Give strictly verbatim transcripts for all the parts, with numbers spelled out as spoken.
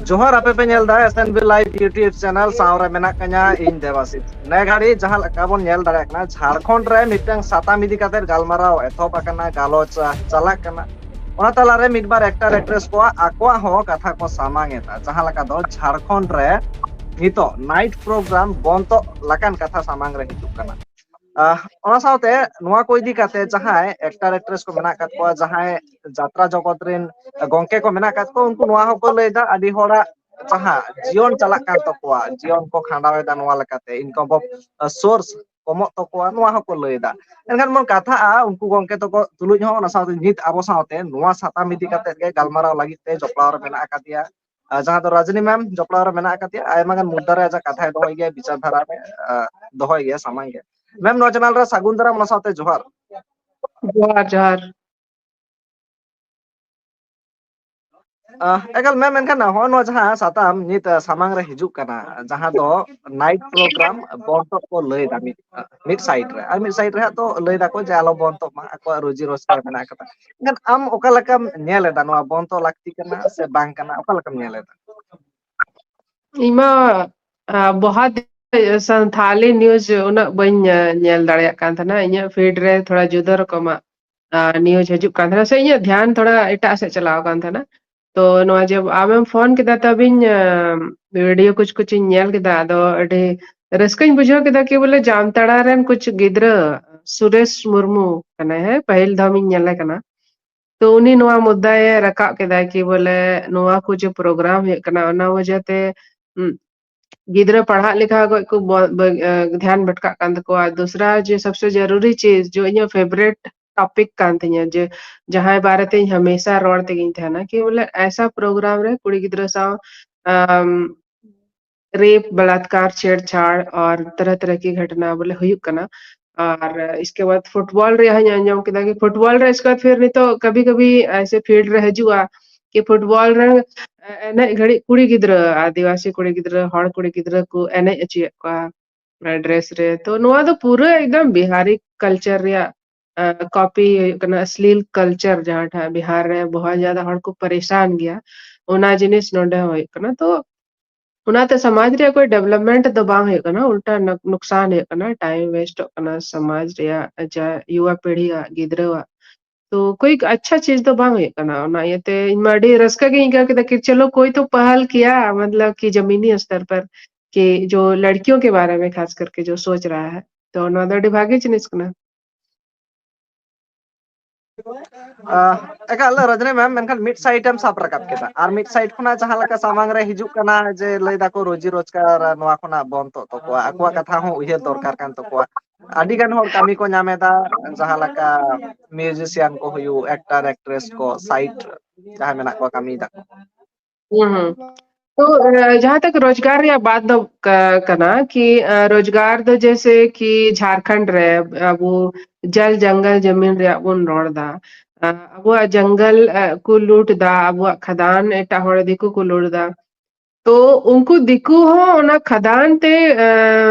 ᱡᱚᱦᱟᱨ, ᱟᱯᱮ ᱯᱮ ᱧᱮᱞ ᱮᱫᱟ S N B Live YouTube channel, ᱥᱟᱶ ᱨᱮ ᱢᱮᱱᱟᱜ ᱠᱟᱹᱧᱟ ᱤᱧ ᱫᱮᱵᱟᱥᱤᱥ᱾ ᱱᱮ ᱜᱷᱟᱹᱲᱤ ᱡᱟᱦᱟᱸ ᱞᱮᱠᱟ ᱵᱚᱱ ᱧᱮᱞ ᱫᱟᱲᱮᱭᱟᱜ ᱠᱟᱱᱟ, ᱡᱷᱟᱲᱠᱷᱚᱸᱰ ᱨᱮ ᱢᱤᱫᱴᱟᱝ ᱥᱟᱛᱟᱢ ᱤᱫᱤ ᱠᱟᱛᱮ ᱜᱟᱞᱢᱟᱨᱟᱣ ᱮᱛᱚᱦᱚᱵ ᱟᱠᱟᱱᱟ, ᱜᱟᱞᱚᱪ ᱪᱟᱞᱟᱜ ᱠᱟᱱᱟ᱾ ᱚᱱᱟ ᱛᱟᱞᱟᱨᱮ ᱢᱤᱫ ᱵᱟᱨ actor actress ᱠᱚᱣᱟᱜ ᱟᱠᱚᱣᱟᱜ ᱦᱚᱸ ᱠᱟᱛᱷᱟ ᱠᱚ ᱥᱟᱢᱟᱝ ᱮᱫᱟ, ᱡᱟᱦᱟᱸ ᱞᱮᱠᱟ ᱫᱚ ᱡᱷᱟᱲᱠᱷᱚᱸᱰ ᱨᱮ ᱱᱤᱛᱚᱜ night program ᱵᱚᱱᱫᱚᱜ ᱞᱮᱠᱟᱱ ᱠᱟᱛᱷᱟ ᱥᱟᱢᱟᱝ ᱨᱮ ᱦᱤᱡᱩᱜ ᱠᱟᱱᱟ᱾ ᱟᱦ, ᱚᱱᱟ ᱥᱟᱶᱛᱮ ᱱᱚᱣᱟ ᱠᱚ ᱤᱫᱤ ᱠᱟᱛᱮ ᱡᱟᱦᱟᱸᱭ actor actress ᱠᱚ ᱢᱮᱱᱟᱜ ᱟᱠᱟᱫ ᱠᱚᱣᱟ, ᱡᱟᱦᱟᱸᱭ ᱡᱟᱛᱨᱟ ᱡᱚᱜᱚᱛ ᱨᱮᱱ ᱜᱚᱝᱠᱮ ᱠᱚ ᱢᱮᱱᱟᱜ ᱟᱠᱟᱫ ᱠᱚᱣᱟ, ᱩᱱᱠᱩ ᱱᱚᱣᱟ ᱦᱚᱸᱠᱚ ᱞᱟᱹᱭ ᱮᱫᱟ, ᱟᱹᱰᱤ ᱦᱚᱲᱟᱜ ᱡᱟᱦᱟᱸ ᱡᱤᱭᱚᱱ ᱪᱟᱞᱟᱜ ᱠᱟᱱ ᱛᱟᱠᱚᱣᱟ, ᱡᱤᱭᱚᱱ ᱠᱚ ᱠᱷᱟᱸᱰᱟᱣ ᱮᱫᱟ ᱱᱚᱣᱟ ᱞᱮᱠᱟᱛᱮ, income of source ᱠᱚᱢᱚᱜ ᱛᱟᱠᱚᱣᱟ, ᱱᱚᱣᱟ ᱦᱚᱸᱠᱚ ᱞᱟᱹᱭ ᱮᱫᱟ᱾ ᱮᱱᱠᱷᱟᱱ ᱵᱚᱱ ᱠᱟᱛᱷᱟᱜᱼᱟ ᱩᱱᱠᱩ ᱜᱚᱝᱠᱮ ᱛᱟᱠᱚ ᱛᱩᱞᱩᱡ ᱦᱚᱸ, ᱚᱱᱟ ᱥᱟᱶᱛᱮ ᱱᱤᱛ ᱟᱵᱚ ᱥᱟᱶᱛᱮ ᱱᱚᱣᱟ ᱥᱟᱛᱟᱢ ᱤᱫᱤ ᱠᱟᱛᱮ ᱜᱮ ᱜᱟᱞᱢᱟᱨᱟᱣ ᱞᱟᱹᱜᱤᱫ ᱛᱮ ᱡᱚᱯᱲᱟᱣ ᱨᱮ ᱢᱮᱱᱟᱜ ᱟᱠᱟᱫᱮᱭᱟ, ᱟᱨ ᱡᱟᱦᱟᱸ ᱫᱚ ᱨᱟᱡᱽᱱᱤ ᱢᱮᱢ ᱡᱚᱯᱲᱟᱣ ᱨᱮ ᱢᱮᱱᱟᱜ ᱟᱠᱟᱫᱮᱭᱟ᱾ ᱟᱭᱢᱟ ᱜᱟᱱ ᱢᱩᱫᱽᱫᱟ ᱨᱮ ᱟᱡᱟᱜ ᱠᱟᱛᱷᱟᱭ ᱫᱚᱦᱚᱭ ᱜᱮᱭᱟ, ᱵᱤᱪᱟᱨ ᱫᱷᱟᱨᱟ ᱨᱮ, ᱟᱦ, ᱫᱚᱦᱚᱭ ᱜᱮᱭᱟ ᱥᱟᱢᱟᱝ ᱜᱮ᱾ ᱢᱮᱢ, ᱱᱚᱣᱟ channel ᱨᱮ ᱥᱟᱹᱜᱩᱱ ᱫᱟᱨᱟᱢ, ᱚᱱᱟ ᱥᱟᱶᱛᱮ ᱡᱚᱦᱟᱨ᱾ ᱡᱚᱦᱟᱨ, ᱡᱚᱦᱟᱨ᱾ ᱟᱦ, ᱮᱠᱟᱞ ᱢᱮᱢ, ᱮᱱᱠᱷᱟᱱ ᱦᱚᱸᱜᱼᱚ ᱱᱚᱣᱟ ᱡᱟᱦᱟᱸ ᱥᱟᱛᱟᱢ ᱱᱤᱛ, ᱟᱦ, ᱥᱟᱢᱟᱝ ᱨᱮ ᱦᱤᱡᱩᱜ ᱠᱟᱱᱟ, ᱡᱟᱦᱟᱸ ᱫᱚ night program ᱵᱚᱱᱫᱚᱜ ᱠᱚ ᱞᱟᱹᱭ ᱮᱫᱟ ᱢᱤᱫ, ᱟᱦ, ᱢᱤᱫ side ᱨᱮ, ᱟᱨ ᱢᱤᱫ side ᱨᱮ ᱦᱟᱸᱜ ᱛᱚ ᱞᱟᱹᱭ ᱫᱟᱠᱚ ᱡᱮ ᱟᱞᱚ ᱵᱚᱱᱫᱚᱜ ᱢᱟ, ᱟᱠᱚᱣᱟᱜ ᱨᱩᱡᱤ ᱨᱳᱡᱽᱜᱟᱨ ᱢᱮᱱᱟᱜ ᱟᱠᱟᱫᱟ᱾ ᱮᱱᱠᱷᱟᱱ ᱟᱢ ᱚᱠᱟ ᱞᱮᱠᱟᱢ ᱧᱮᱞ ᱮᱫᱟ, ᱱᱚᱣᱟ ᱵᱚᱱᱫᱚ ᱞᱟᱹᱠᱛᱤ ᱠᱟᱱᱟ ᱥᱮ ᱵᱟᱝ ᱠᱟᱱᱟ, ᱚᱠᱟ ᱞᱮᱠᱟᱢ ᱧᱮᱞ ᱮᱫᱟ? ᱤᱧ ᱢᱟ, ᱟ, ᱵᱚᱦᱟ ᱫᱮ-, ᱥᱟᱱᱛᱷᱟᱞᱤ news ᱩᱱᱟᱹᱜ ᱵᱟᱹᱧ, ᱟ, ᱧᱮᱞ ᱫᱟᱲᱮᱭᱟᱜ ᱠᱟᱱ ᱛᱟᱦᱮᱱᱟ᱾ ᱤᱧᱟᱹᱜ feed ᱨᱮ ᱛᱷᱚᱲᱟ ᱡᱩᱫᱟᱹ ᱨᱚᱠᱚᱢᱟᱜ, ᱟ, news ᱦᱤᱡᱩᱜ ᱠᱟᱱ ᱛᱟᱦᱮᱱᱟ, ᱥᱮ ᱤᱧᱟᱹᱜ ᱫᱷᱮᱭᱟᱱ ᱛᱷᱚᱲᱟ ᱮᱴᱟᱜ ᱥᱮᱫ ᱪᱟᱞᱟᱣ ᱠᱟᱱ ᱛᱟᱦᱮᱱᱟ᱾ ᱛᱚ ᱱᱚᱣᱟ ᱡᱮ ᱟᱢᱮᱢ ᱯᱷᱳᱱ ᱠᱮᱫᱟ, ᱛᱚᱵᱮᱧ, ᱟ, video ᱠᱩᱪ ᱠᱩᱪ ᱤᱧ ᱧᱮᱞ ᱠᱮᱫᱟ᱾ ᱟᱫᱚ ᱟᱹᱰᱤ ᱨᱟᱹᱥᱠᱟᱹᱧ ᱵᱩᱡᱷᱟᱹᱣ ᱠᱮᱫᱟ ᱠᱤ ᱵᱚᱞᱮ ᱡᱟᱢᱛᱟᱲᱟ ᱨᱮᱱ ᱠᱩᱪ ᱜᱤᱫᱽᱨᱟᱹ, ᱥᱩᱨᱮᱥ ᱢᱩᱨᱢᱩ ᱠᱟᱱᱟᱭ, ᱦᱮᱸ, ᱯᱟᱹᱦᱤᱞ ᱫᱷᱟᱣ ᱤᱧ ᱧᱮᱞᱮ ᱠᱟᱱᱟ᱾ ᱛᱚ ᱩᱱᱤ ᱱᱚᱣᱟ ᱢᱩᱫᱽᱫᱟᱭ ᱨᱟᱠᱟᱵ ᱠᱮᱫᱟ ᱠᱤ ᱵᱚᱞᱮ ᱱᱚᱣᱟ ᱠᱚ ᱡᱮ program ᱦᱩᱭᱩᱜ ᱠᱟᱱᱟ, ᱚᱱᱟ ᱣᱟᱡᱟ ᱛᱮ, ᱩᱢ, ᱜᱤᱫᱽᱨᱟᱹ ᱯᱟᱲᱦᱟᱜ ᱞᱮᱠᱷᱟ ᱠᱷᱚᱡ ᱠᱚ ᱵᱚ-, ᱵᱟᱹ-, ᱮ, ᱫᱷᱮᱭᱟᱱ ᱵᱷᱟᱴᱠᱟᱜ ᱠᱟᱱ ᱛᱟᱠᱚᱣᱟ᱾ ᱫᱩᱥᱨᱟ ᱡᱮ ᱥᱚᱵᱥᱮ ᱡᱟᱨᱩᱨᱤ ᱪᱤᱡ ᱡᱚ ᱤᱧᱟᱹᱜ favourite topic ᱠᱟᱱ ᱛᱤᱧᱟᱹ, ᱡᱮ ᱡᱟᱦᱟᱸᱭ ᱵᱟᱨᱮ ᱛᱮ ᱤᱧ ᱦᱟᱢᱮᱥᱟ ᱨᱚᱲ ᱛᱮᱜᱤᱧ ᱛᱟᱦᱮᱱᱟ ᱠᱤ ᱵᱚᱞᱮ ᱮᱥᱟ program ᱨᱮ ᱠᱩᱲᱤ ᱜᱤᱫᱽᱨᱟᱹ ᱥᱟᱶ, ᱟᱢ, rape, ᱵᱟᱞᱟᱛᱠᱟᱨ, ᱪᱷᱮᱲᱪᱷᱟᱲ ᱟᱨ ᱛᱟᱨᱟ ᱛᱟᱨᱟ ᱠᱤ ᱜᱷᱚᱴᱱᱟ ᱵᱚᱞᱮ ᱦᱩᱭᱩᱜ ᱠᱟᱱᱟ᱾ ᱟᱨ ᱤᱥᱠᱮ ᱵᱟᱫ football ᱨᱮᱭᱟᱜ ᱦᱚᱸᱧ ᱟᱸᱡᱚᱢ ᱠᱮᱫᱟ ᱠᱤ football ᱨᱮ ᱤᱥᱠᱮ ᱵᱟᱫ ᱯᱷᱤᱨ ᱱᱤᱛᱚᱜ ᱠᱟᱵᱷᱤ ᱠᱟᱵᱷᱤ ᱮᱥᱮ field ᱨᱮ ᱦᱤᱡᱩᱜᱼᱟ ᱠᱤ football ᱨᱮ ᱮᱱᱮᱡ ᱜᱷᱟᱹᱲᱤᱡ ᱠᱩᱲᱤ ᱜᱤᱫᱽᱨᱟᱹ, ᱟᱹᱫᱤᱵᱟᱹᱥᱤ ᱠᱩᱲᱤ ᱜᱤᱫᱽᱨᱟᱹ, ᱦᱚᱲ ᱠᱩᱲᱤ ᱜᱤᱫᱽᱨᱟᱹ ᱠᱚ ᱮᱱᱮᱡ ᱦᱚᱪᱚᱭᱮᱫ ᱠᱚᱣᱟ dress ᱨᱮ᱾ ᱛᱚ ᱱᱚᱣᱟ ᱫᱚ ᱯᱩᱨᱟᱹ ᱮᱠᱫᱚᱢ ᱵᱤᱦᱟᱨᱤ culture ᱨᱮᱭᱟᱜ ᱠᱚᱯᱤ ᱦᱩᱭᱩᱜ ᱠᱟᱱᱟ, ᱚᱥᱞᱤᱞ ᱠᱟᱞᱪᱟᱨ ᱡᱟᱦᱟᱸᱴᱟᱜ ᱵᱤᱦᱟᱨ ᱨᱮ ᱵᱚᱦᱩᱛ ᱡᱟᱫᱟ ᱦᱚᱲ ᱠᱚ ᱯᱟᱨᱤᱥᱟᱱ ᱜᱮᱭᱟ, ᱚᱱᱟ ᱡᱤᱱᱤᱥ ᱱᱚᱰᱮ ᱦᱚᱸ ᱦᱩᱭᱩᱜ ᱠᱟᱱᱟ᱾ ᱛᱚ ᱚᱱᱟᱛᱮ ᱥᱚᱢᱟᱡᱽ ᱨᱮᱭᱟᱜ ᱠᱳᱭ ᱰᱮᱵᱷᱞᱚᱯᱢᱮᱱᱴ ᱫᱚ ᱵᱟᱝ ᱦᱩᱭᱩᱜ ᱠᱟᱱᱟ, ᱩᱞᱴᱟ ᱱᱩᱠ-, ᱱᱩᱠᱥᱟᱱ ᱦᱩᱭᱩᱜ ᱠᱟᱱᱟ, ᱴᱟᱭᱤᱢ ᱣᱮᱥᱴᱚᱜ ᱠᱟᱱᱟ ᱥᱚᱢᱟᱡᱽ ᱨᱮᱭᱟᱜ, ᱡᱟ ᱭᱩᱣᱟ ᱯᱤᱲᱦᱤᱭᱟᱜ, ᱜᱤᱫᱽᱨᱟᱹᱣᱟᱜ᱾ ᱛᱚ ᱠᱳᱭ ᱟᱪᱪᱷᱟ ᱪᱤᱡᱽ ᱫᱚ ᱵᱟᱝ ᱦᱩᱭᱩᱜ ᱠᱟᱱᱟ᱾ ᱚᱱᱟ ᱤᱭᱟᱹᱛᱮ ᱤᱧ ᱢᱟ ᱟᱹᱰᱤ ᱨᱟᱹᱥᱠᱟᱹ ᱜᱤᱧ ᱟᱹᱭᱠᱟᱹᱣ ᱠᱮᱫᱟ ᱠᱤ ᱪᱚᱞᱚ ᱠᱳᱭ ᱛᱚ ᱯᱟᱦᱟᱞ ᱠᱤᱭᱟ, ᱢᱚᱛᱞᱚᱵ ᱠᱤ ᱡᱟᱢᱤᱱᱤ ᱥᱛᱚᱨ ᱯᱟᱨ ᱠᱤ ᱡᱚ ᱞᱟᱲᱠᱤᱭᱚᱸ ᱠᱮ ᱵᱟᱨᱮ ᱢᱮ ᱠᱷᱟᱥ ᱠᱟᱨᱠᱮ ᱡᱚ ᱥᱚᱪ ᱨᱟᱦᱟ ᱦᱟᱭ, ᱛᱚ ᱱᱚᱣᱟ ᱫᱚ ᱟᱹᱰᱤ ᱵᱷᱟᱜᱤ ᱡᱤᱱᱤᱥ ᱠᱟᱱᱟ᱾ ᱟᱦ, ᱮᱠᱟᱞ ᱨᱚᱡᱽᱱᱤ ᱢᱮᱢ, ᱢᱮᱱᱠᱷᱟᱱ ᱢᱤᱫ ᱥᱟᱭᱤᱰ ᱮᱢ ᱥᱟᱵ ᱨᱟᱠᱟᱵ ᱠᱮᱫᱟ, ᱟᱨ ᱢᱤᱫ ᱥᱟᱭᱤᱰ ᱠᱷᱚᱱᱟᱜ ᱡᱟᱦᱟᱸ ᱞᱮᱠᱟ ᱥᱟᱢᱟᱝ ᱨᱮ ᱦᱤᱡᱩᱜ ᱠᱟᱱᱟ ᱡᱮ ᱞᱟᱹᱭ ᱫᱟᱠᱚ ᱨᱳᱡᱤ ᱨᱳᱡᱽᱜᱟᱨ ᱱᱚᱣᱟ ᱠᱷᱚᱱᱟᱜ ᱵᱚᱱᱫᱚᱜ ᱛᱟᱠᱚᱣᱟ, ᱟᱠᱚᱣᱟᱜ ᱠᱟᱛᱷᱟ ᱦᱚᱸ ᱩᱭᱦᱟᱹᱨ ᱫᱚᱨᱠᱟᱨ ᱠᱟᱱ ᱛᱟᱠᱚᱣᱟ᱾ ᱟᱹᱰᱤ ᱜᱟᱱ ᱦᱚᱲ ᱠᱟᱹᱢᱤ ᱠᱚ ᱧᱟᱢ ᱮᱫᱟ, ᱡᱟᱦᱟᱸ ᱞᱮᱠᱟ ᱢᱤᱣᱡᱤᱥᱤᱭᱟᱱ ᱠᱚ ᱦᱩᱭᱩᱜ, ᱮᱠᱴᱟᱨ ᱮᱠᱴᱨᱮᱥ ᱠᱚ, ᱥᱟᱭᱤᱰ ᱡᱟᱦᱟᱸᱭ ᱢᱮᱱᱟᱜ ᱠᱚᱣᱟ ᱠᱟᱹᱢᱤᱭ ᱫᱟᱠᱚ᱾ ᱦᱩᱸ, ᱦᱩᱸ᱾ ᱛᱚ, ᱟ, ᱡᱟᱦᱟᱸ ᱛᱚᱠ ᱨᱳᱡᱽᱜᱟᱨ ᱨᱮᱭᱟᱜ ᱵᱟᱛ ᱫᱚ ᱠᱟ-, ᱠᱟᱱᱟ ᱠᱤ, ᱟ, ᱨᱳᱡᱽᱜᱟᱨ ᱫᱚ ᱡᱮᱭᱥᱮ ᱠᱤ ᱡᱷᱟᱨᱠᱷᱚᱸᱰ ᱨᱮ ᱟᱵᱚ ᱡᱟᱞ ᱡᱟᱝᱜᱟᱞ ᱡᱟᱢᱤᱱ ᱨᱮᱭᱟᱜ ᱵᱚᱱ ᱨᱚᱲ ᱫᱟ, ᱟ, ᱟᱵᱚᱣᱟᱜ ᱡᱟᱝᱜᱟᱞ, ᱟ, ᱠᱚ ᱞᱩᱴ ᱫᱟ, ᱟᱵᱚᱣᱟᱜ ᱠᱷᱟᱫᱟᱱ ᱮᱴᱟᱜ ᱦᱚᱲ ᱫᱤᱠᱩ ᱠᱚ ᱞᱩᱴ ᱫᱟ᱾ ᱛᱚ ᱩᱱᱠᱩ ᱫᱤᱠᱩ ᱦᱚᱸ ᱚᱱᱟ ᱠᱷᱟᱫᱟᱱ ᱛᱮ, ᱟ,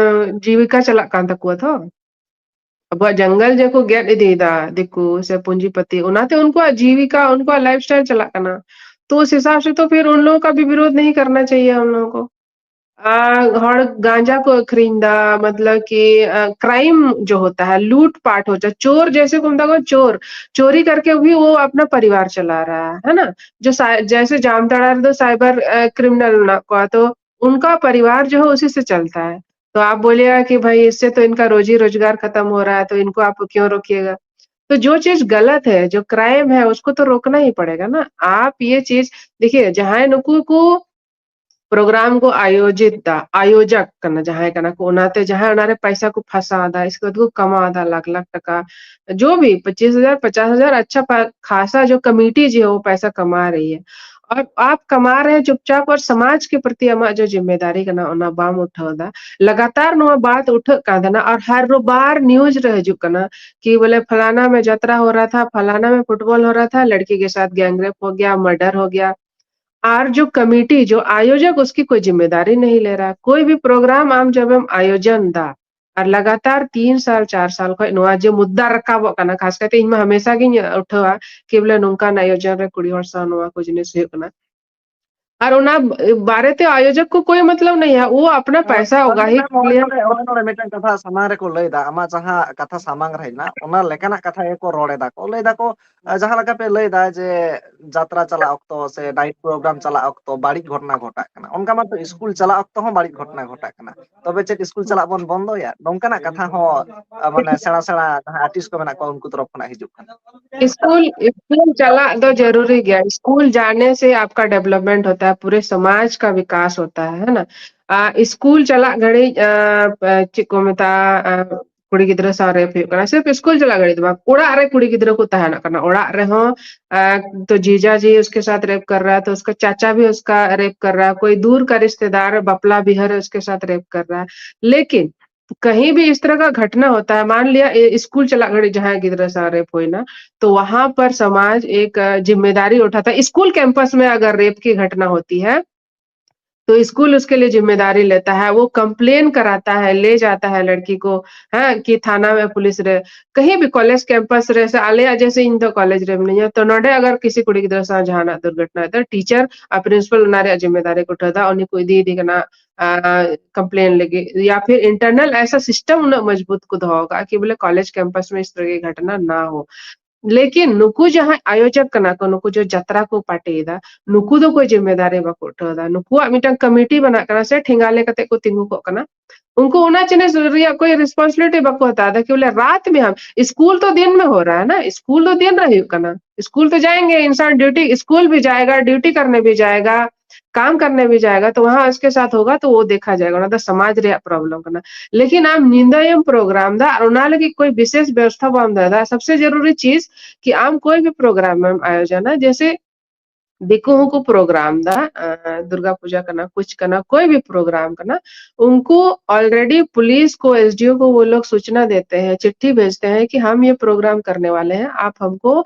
ᱡᱤᱵᱤᱠᱟ ᱪᱟᱞᱟᱜ ᱠᱟᱱ ᱛᱟᱠᱚᱣᱟ ᱛᱚ᱾ ᱟᱵᱚᱣᱟᱜ ᱡᱟᱝᱜᱟᱞ ᱡᱮᱠᱚ ᱜᱮᱫ ᱤᱫᱤᱭᱮᱫᱟ ᱫᱤᱠᱩ ᱥᱮ ᱯᱩᱸᱡᱤᱯᱟᱹᱛᱤ, ᱚᱱᱟᱛᱮ ᱩᱱᱠᱩᱣᱟᱜ ᱡᱤᱵᱤᱠᱟ, ᱩᱱᱠᱩᱣᱟᱜ ᱞᱟᱭᱤᱯᱷ ᱥᱴᱟᱭᱤᱞ ᱪᱟᱞᱟᱜ ᱠᱟᱱᱟ᱾ ᱛᱚ ᱩᱥ ᱦᱤᱥᱟᱵ ᱥᱮ ᱛᱚ ᱯᱷᱤᱨ ᱩᱱ ᱞᱳᱜ ᱠᱟ ᱵᱷᱤ ᱵᱤᱨᱳᱫᱷ ᱱᱟᱦᱤ ᱠᱟᱨᱱᱟ ᱪᱟᱦᱤᱭᱮ ᱦᱟᱢ ᱞᱳᱜ ᱠᱚ᱾ ᱟᱨ ᱦᱚᱲ ᱜᱟᱸᱡᱟ ᱠᱚ ᱟᱹᱠᱷᱨᱤᱧ ᱫᱟ, ᱢᱚᱛᱞᱚᱵ ᱠᱤ, ᱟ, ᱠᱨᱟᱭᱤᱢ ᱡᱚ ᱦᱳᱛᱟ ᱦᱟᱭ, ᱞᱩᱴ ᱯᱟᱴ ᱦᱳᱛᱟ ᱦᱟᱭ, ᱪᱳᱨ ᱡᱮᱭᱥᱮ ᱠᱚ ᱢᱮᱛᱟ ᱠᱚᱣᱟ, ᱪᱳᱨ, ᱪᱳᱨᱤ ᱠᱟᱨᱠᱮ ᱵᱷᱤ ᱣᱳ ᱟᱯᱱᱟ ᱯᱟᱨᱤᱵᱟᱨ ᱪᱟᱞᱟ ᱨᱟᱦᱟ ᱦᱟᱭ, ᱦᱮ ᱱᱟ? ᱡᱚ ᱥᱟ-, ᱡᱮᱭᱥᱮ ᱡᱟᱢᱛᱟᱲᱟ ᱨᱮᱫᱚ ᱥᱟᱭᱵᱟᱨ, ᱟ, ᱠᱨᱤᱢᱤᱱᱟᱞ ᱢᱮᱱᱟᱜ ᱠᱚᱣᱟ, ᱛᱚ ᱩᱱᱠᱟ ᱯᱟᱨᱤᱵᱟᱨ ᱡᱚ ᱦᱳ ᱩᱥᱤ ᱥᱮ ᱪᱟᱞᱛᱟ ᱦᱟᱭ᱾ तो आप बोलिएगा कि भाई इससे तो इनका रोजी रोजगार खत्म हो रहा है, तो इनको आप क्यों रोकिएगा? तो जो चीज गलत है, जो क्राइम है, उसको तो रोकना ही पड़ेगा ना। आप ये चीज देखिए, ᱡᱟᱦᱟᱸᱭ ᱱᱩᱠᱩ ᱠᱚ ᱯᱨᱳᱜᱨᱟᱢ ᱠᱚ ᱟᱭᱳᱡᱤᱛ ᱫᱟ, ᱟᱭᱳᱡᱚᱠ ᱠᱟᱱᱟ ᱡᱟᱦᱟᱸᱭ ᱠᱟᱱᱟ ᱠᱚ, ᱚᱱᱟᱛᱮ ᱡᱟᱦᱟᱸᱭ ᱚᱱᱟᱨᱮ ᱯᱟᱭᱥᱟ ᱠᱚ ᱯᱷᱟᱥᱟᱣ ᱫᱟ, ᱤᱥᱠᱮ ᱵᱟᱫ ᱠᱚ ᱠᱟᱢᱟᱣ ᱫᱟ ᱞᱟᱠᱷ ᱞᱟᱠᱷ ᱴᱟᱠᱟ, जो भी पच्चीस हजार, पचास हजार, अच्छा पा-, खासा जो कमेटी जो है वो पैसा कमा रही है, और आप कमा रहे हैं चुपचाप और समाज के प्रति ᱟᱢᱟᱜ ᱡᱚ ᱡᱤᱢᱢᱮᱫᱟᱨᱤ ᱠᱟᱱᱟ ᱚᱱᱟ ᱵᱟᱢ ᱩᱴᱷᱟᱹᱣ ᱫᱟ᱾ लगातार ᱱᱚᱣᱟ ᱵᱟᱛ ᱩᱴᱷᱟᱹᱜ ᱠᱟᱱ ᱛᱟᱦᱮᱱᱟ ᱟᱨ ᱦᱟᱨ ᱨᱳᱵᱟᱨ ᱱᱤᱭᱩᱡ ᱨᱮ ᱦᱤᱡᱩᱜ ᱠᱟᱱᱟ ᱠᱤ ᱵᱚᱞᱮ ᱯᱷᱟᱞᱟᱱᱟ ᱢᱮ ᱡᱟᱛᱨᱟ ᱦᱳ ᱨᱟᱦᱟ ᱛᱷᱟ, ᱯᱷᱟᱞᱟᱱᱟ ᱢᱮ ᱯᱷᱩᱴᱵᱚᱞ ᱦᱳ ᱨᱟᱦᱟ ᱛᱷᱟ, ᱞᱟᱲᱠᱤ ᱠᱮ ᱥᱟᱛᱷ ᱜᱮᱝ ᱨᱮᱯ ᱦᱳ ᱜᱮᱭᱟ, ᱢᱟᱨᱰᱟᱨ ᱦᱳ ᱜᱮᱭᱟ᱾ ᱟᱨ ᱡᱚ ᱠᱚᱢᱤᱴᱤ, ᱡᱚ ᱟᱭᱳᱡᱚᱠ, ᱩᱥᱠᱤ ᱠᱳᱭ ᱡᱤᱢᱢᱮᱫᱟᱨᱤ ᱱᱟᱦᱤ ᱞᱮ ᱨᱟᱦᱟ᱾ ᱠᱳᱭ ᱵᱷᱤ ᱯᱨᱳᱜᱨᱟᱢ ᱟᱢ ᱡᱚᱵᱮᱢ ᱟᱭᱳᱡᱚᱱ ᱫᱟ, ᱟᱨ ᱞᱟᱜᱟᱛᱟᱨ ᱛᱤᱱ ᱥᱟᱞ, ᱪᱟᱨ ᱥᱟᱞ ᱠᱷᱚᱱ ᱱᱚᱣᱟ ᱡᱮ ᱢᱩᱫᱽᱫᱟ ᱨᱟᱠᱟᱵᱚᱜ ᱠᱟᱱᱟ, ᱠᱷᱟᱥ ᱠᱟᱛᱮ ᱤᱧ ᱢᱟ ᱦᱟᱢᱮᱥᱟ ᱜᱤᱧ ᱩᱴᱷᱟᱹᱣᱟ ᱠᱤ ᱵᱚᱞᱮ ᱱᱚᱝᱠᱟᱱ ᱟᱭᱳᱡᱚᱱ ᱨᱮ ᱠᱩᱲᱤ ᱦᱚᱲ ᱥᱟᱶ ᱱᱚᱣᱟ ᱠᱚ ᱡᱤᱱᱤᱥ ᱦᱩᱭᱩᱜ ᱠᱟᱱᱟ᱾ ᱟᱨ ᱚᱱᱟ ᱵᱟᱨᱮᱛᱮ ᱟᱭᱳᱡᱚᱠ ᱠᱚ ᱠᱳᱭ ᱢᱚᱛᱞᱚᱵ ᱱᱟᱦᱤ ᱦᱟᱭ, ᱣᱳ ᱟᱯᱱᱟ ᱯᱟᱭᱥᱟ ᱦᱳᱜᱟ ᱦᱤ᱾ ᱚᱱᱟ ᱱᱚᱰᱮ ᱢᱤᱫᱴᱟᱝ ᱠᱟᱛᱷᱟ ᱥᱟᱢᱟᱝ ᱨᱮᱠᱚ ᱞᱟᱹᱭᱫᱟ, ᱟᱢᱟᱜ ᱡᱟᱦᱟᱸ ᱠᱟᱛᱷᱟ ᱥᱟᱢᱟᱝ ᱨᱮ ᱦᱮᱡ ᱮᱱᱟ, ᱚᱱᱟ ᱞᱮᱠᱟᱱᱟᱜ ᱠᱟᱛᱷᱟ ᱜᱮᱠᱚ ᱨᱚᱲ ᱮᱫᱟ ᱠᱚ᱾ ᱞᱟᱹᱭ ᱫᱟᱠᱚ, ᱡᱟᱦᱟᱸ ᱞᱮᱠᱟ ᱯᱮ ᱞᱟᱹᱭᱫᱟ ᱡᱮ ᱡᱟᱛᱨᱟ ᱪᱟᱞᱟᱜ ᱚᱠᱛᱚ ᱥᱮ ᱱᱟᱭᱤᱴ ᱯᱨᱳᱜᱨᱟᱢ ᱪᱟᱞᱟᱜ ᱚᱠᱛᱚ ᱵᱟᱹᱲᱤᱡ ᱜᱷᱚᱴᱚᱱᱟ ᱜᱷᱚᱴᱟᱜ ᱠᱟᱱᱟ, ᱚᱱᱠᱟ ᱢᱟᱛᱚ ᱥᱠᱩᱞ ᱪᱟᱞᱟᱜ ᱚᱠᱛᱚ ᱦᱚᱸ ᱵᱟᱹᱲᱤᱡ ᱜᱷᱚᱴᱚᱱᱟ ᱜᱷᱚᱴᱟᱜ ᱠᱟᱱᱟ᱾ ᱛᱚᱵᱮ ᱪᱮᱫ ᱥᱠᱩᱞ ᱪᱟᱞᱟᱜ ᱵᱚᱱ ᱵᱚᱱᱫᱚᱭᱟ? ᱱᱚᱝᱠᱟᱱᱟᱜ ᱠᱟᱛᱷᱟ ᱦᱚᱸ ᱢᱟᱱᱮ ᱥᱮᱬᱟ ᱥᱮᱬᱟ ᱡᱟᱦᱟᱸ ᱟᱨᱴᱤᱥᱴ ᱠᱚ ᱢᱮᱱᱟᱜ ᱠᱚᱣᱟ ᱩᱱᱠᱩ ᱛᱚᱨᱚᱯ ᱠᱷᱚᱱᱟᱜ ᱦᱤᱡᱩᱜ ᱠᱟᱱᱟ᱾ स्कूल स्कूल ᱪᱟᱞᱟᱜ ᱫᱚ ᱡᱟᱹᱨᱩᱨᱤ ᱜᱮᱭᱟ। स्कूल जाने से आपका डेवलपमेंट होता है, पूरे समाज का विकास होता है, है ना? ᱟ, स्कूल ᱪᱟᱞᱟᱜ ᱜᱷᱟᱹᱲᱤᱡ, ᱟ, ᱪᱮᱫ ᱠᱚ ᱢᱮᱛᱟᱜᱼᱟ, ᱟ, ᱠᱩᱲᱤ ᱜᱤᱫᱽᱨᱟᱹ ᱥᱟᱶ ᱨᱮᱯ ᱦᱩᱭᱩᱜ ᱠᱟᱱᱟ, ᱥᱤᱨᱯ ᱥᱠᱩᱞ ᱪᱟᱞᱟᱜ ᱜᱷᱟᱹᱲᱤᱡ ᱫᱚ ᱵᱟᱝ, ᱚᱲᱟᱜ ᱨᱮ ᱠᱩᱲᱤ ᱜᱤᱫᱽᱨᱟᱹ ᱠᱚ ᱛᱟᱦᱮᱱᱚᱜ ᱠᱟᱱᱟ, ᱚᱲᱟᱜ ᱨᱮᱦᱚᱸ, ᱟ, तो जीजा जी उसके साथ रेप कर रहा है, तो उसका चाचा भी उसका रेप कर रहा है, कोई दूर का रिश्तेदार ᱵᱟᱯᱞᱟ ᱵᱤᱦᱟᱹ ᱨᱮ उसके साथ रेप कर रहा है। लेकिन कहीं भी इस तरह का घटना होता है, मान लिया ए, स्कूल ᱪᱟᱞᱟᱜ ᱜᱷᱟᱹᱲᱤᱡ ᱡᱟᱦᱟᱸᱭ ᱜᱤᱫᱽᱨᱟᱹ ᱥᱟᱶ ᱨᱮᱯ ᱦᱩᱭᱱᱟ, तो वहां पर समाज एक, अ, जिम्मेदारी उठाता है। स्कूल कैंपस में अगर रेप की घटना होती है, तो स्कूल उसके लिए जिम्मेदारी लेता है, वो कंप्लेन कराता है, ले जाता है लड़की को, हाँ, कि थाना में पुलिस रे, कहीं भी कॉलेज कैंपस रे, से ᱟᱞᱮᱭᱟᱜ ᱡᱮᱥᱮ ᱤᱧ ᱫᱚ ᱠᱚᱞᱮᱡᱽ ᱨᱮ ᱢᱤᱱᱟᱹᱧᱟ, ᱛᱚ ᱱᱚᱰᱮ ᱟᱜᱟᱨ ᱠᱤᱥᱤ ᱠᱩᱲᱤ ᱜᱤᱫᱽᱨᱟᱹ ᱥᱟᱶ ᱡᱟᱦᱟᱱᱟᱜ ᱫᱩᱨᱜᱷᱚᱴᱚᱱᱟ ᱦᱩᱭᱩᱜ ᱛᱚ ᱴᱤᱪᱟᱨ ᱟᱨ ᱯᱨᱤᱱᱥᱤᱯᱟᱞ ᱚᱱᱟ ᱨᱮᱭᱟᱜ ᱡᱤᱢᱢᱮᱫᱟᱨᱤ ᱠᱚ ᱩᱴᱷᱟᱹᱣ ᱮᱫᱟ, ᱩᱱᱤ ᱠᱚ ᱤᱫᱤᱭᱮᱫᱮ ᱠᱟᱱᱟ ᱠᱚᱢᱯᱞᱮᱱ ᱞᱟᱹᱜᱤᱫ, ᱭᱟ ᱯᱷᱤᱨ ᱤᱱᱴᱟᱨᱱᱟᱞ ᱮᱥᱟ ᱥᱤᱥᱴᱮᱢ ᱩᱱᱟᱹᱜ ᱢᱚᱡᱽᱵᱩᱛ ᱠᱚ ᱫᱚᱦᱚ ᱟᱠᱟᱫᱼᱟ ᱠᱤ ᱵᱚᱞᱮ ᱠᱚᱞᱮᱡᱽ ᱠᱮᱢᱯᱟᱥ ᱢᱮ ᱤᱥ ᱛᱚᱨᱦ ᱠᱤ ᱜᱷᱚᱴᱱᱟ ᱱᱟ ᱦᱳ᱾ ᱞᱮᱠᱤᱱ ᱱᱩᱠᱩ ᱡᱟᱦᱟᱸᱭ ᱟᱭᱳᱡᱚᱠ ᱠᱟᱱᱟ ᱠᱚ, ᱱᱩᱠᱩ ᱡᱚ ᱡᱟᱛᱨᱟ ᱠᱚ ᱯᱟᱴᱤᱭᱮᱫᱟ, ᱱᱩᱠᱩ ᱫᱚ ᱠᱳᱭ ᱡᱤᱢᱢᱮᱫᱟᱨᱤ ᱵᱟᱠᱚ ᱩᱴᱷᱟᱹᱣ ᱮᱫᱟ᱾ ᱱᱩᱠᱩᱣᱟᱜ ᱢᱤᱫᱴᱟᱝ ᱠᱚᱢᱤᱴᱤ ᱵᱮᱱᱟᱜ ᱠᱟᱱᱟ ᱥᱮ ᱴᱷᱮᱸᱜᱟ ᱞᱮ ᱠᱟᱛᱮ ᱠᱚ ᱛᱤᱸᱜᱩ ᱠᱚᱜ ᱠᱟᱱᱟ, ᱩᱱᱠᱩ ᱚᱱᱟ ᱡᱤᱱᱤᱥ ᱨᱮᱭᱟᱜ ᱠᱳᱭ ᱨᱮᱥᱯᱚᱱᱥᱤᱵᱤᱞᱤᱴᱤ ᱵᱟᱠᱚ ᱦᱟᱛᱟᱣ ᱮᱫᱟ ᱠᱤ ᱵᱚᱞᱮ ᱨᱟᱛ ᱢᱮ ᱦᱟᱢ ᱥᱠᱩᱞ ᱛᱚ ᱫᱤᱱ ᱢᱮ ᱦᱳ ᱨᱟᱦᱟ ᱦᱮ ᱱᱟ, ᱥᱠᱩᱞ ᱫᱚ ᱫᱤᱱ ᱨᱮ ᱦᱩᱭᱩᱜ ᱠᱟᱱᱟ, ᱥᱠᱩᱞ ᱛᱚ ᱡᱟᱭᱮᱸᱜᱮ ᱤᱱᱥᱟᱱ, ᱰᱤᱭᱩᱴᱤ ᱥᱠᱩᱞ ᱵᱷᱤ ᱡᱟᱭᱮᱜᱟ, ᱰᱤᱭᱩᱴᱤ ᱠᱟᱨᱱᱮ ᱵᱷᱤ ᱡᱟᱭᱮᱜᱟ, ᱠᱟᱢ ᱠᱟᱨᱱᱮ ᱵᱷᱤ ᱡᱟᱭᱮᱜᱟ, ᱛᱚ ᱣᱟᱦᱟᱸ ᱩᱥᱠᱮ ᱥᱟᱛᱷ ᱦᱳᱜᱟ ᱛᱚ ᱣᱳ ᱫᱮᱠᱷᱟ ᱡᱟᱭᱮᱜᱟ, ᱚᱱᱟ ᱫᱚ ᱥᱚᱢᱟᱡᱽ ᱨᱮᱭᱟᱜ ᱯᱨᱚᱵᱞᱮᱢ ᱠᱟᱱᱟ᱾ ᱞᱮᱠᱤᱱ ᱟᱢ ᱧᱤᱫᱟᱹᱭᱮᱢ ᱯᱨᱳᱜᱨᱟᱢ ᱫᱟ ᱟᱨ ᱚᱱᱟ ᱞᱟᱹᱜᱤᱫ ᱠᱳᱭ ᱵᱤᱥᱮᱥ ᱵᱮᱵᱚᱥᱛᱷᱟ ᱵᱟᱢ ᱫᱚᱦᱚᱭ ᱫᱟ᱾ सबसे जरूरी चीज कि ᱟᱢ ᱠᱳᱭ ᱵᱷᱤ ᱯᱨᱳᱜᱨᱟᱢ ᱮᱢ ᱟᱭᱳᱡᱚᱱᱟ, ᱡᱮᱥᱮ ᱫᱤᱠᱩ ᱦᱚᱸᱠᱚ ᱯᱨᱳᱜᱨᱟᱢ ᱫᱟ, ᱫᱩᱨᱜᱟ ᱯᱩᱡᱟ ᱠᱟᱱᱟ, ᱠᱩᱪ ᱠᱟᱱᱟ, ᱠᱳᱭ ᱵᱷᱤ ᱯᱨᱳᱜᱨᱟᱢ ᱠᱟᱱᱟ, ᱩᱱᱠᱩ ᱚᱞᱨᱮᱰᱤ ᱯᱩᱞᱤᱥ ᱠᱚ, ᱮᱥᱰᱤᱳ ᱠᱚ ᱣᱚ ᱞᱳᱜ ᱥᱩᱪᱱᱟ ᱫᱮᱛᱮ ᱦᱮᱸ, ᱪᱤᱴᱷᱤ ᱵᱷᱮᱡᱛᱮ ᱦᱮᱸ ᱠᱤ ᱦᱟᱢ ᱭᱮ ᱯᱨᱳᱜᱨᱟᱢ ᱠᱟᱨᱱᱮ ᱣᱟᱞᱮ ᱦᱮᱸ, ᱟᱯ ᱦᱟᱢᱠᱳ